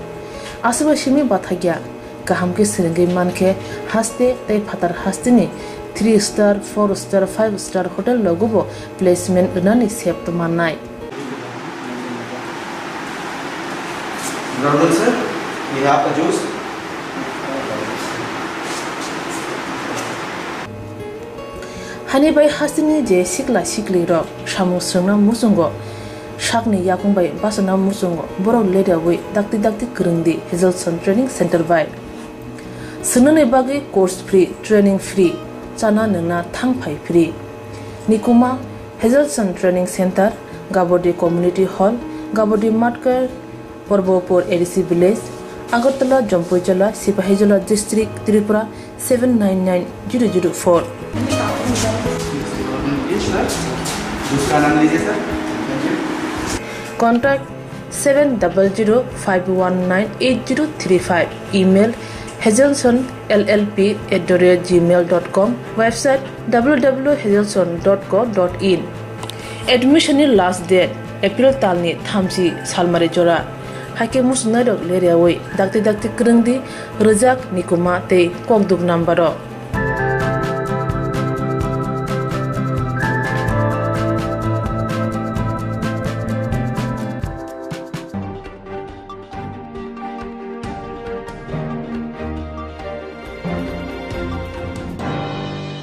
Aswk bai simi bathakya Kaham khe swrwngwi mankhe haste tei phatar hasteni three star, four star, five star hotel rogobo placement rwnani sep mannai. Brother sir, we have a juice. Hani bai hasteni je sikla sikli rok samung swrwngna muchungo, sakni yakung bai bachana muchungo, borok leriawi dakti dakti kwrwngdi Hazelson Training Center bai. Swngnani bagwi course free, training free, chana nwngna thang phai free. Nikuma, Hazelson Training Center, Gabodi Community Hall, Gabodi Matkar, Porbopur A D C Village, Agartala, Jampuijala, Sipahijola District, Tripura seven nine nine zero zero four. दूसरा नाम लीजिए sir. Contact seven double zero five one nine eight zero three five. Email hazelson L L P at the rate gmail dot com. Website W W W hazelson dot co dot in. Admission ni last date April talni thamchi salmari jora. Haikhe muchungnairok leriawi dakti dakti kwrwngdi, rwjak, nikuma tei kokduk number o.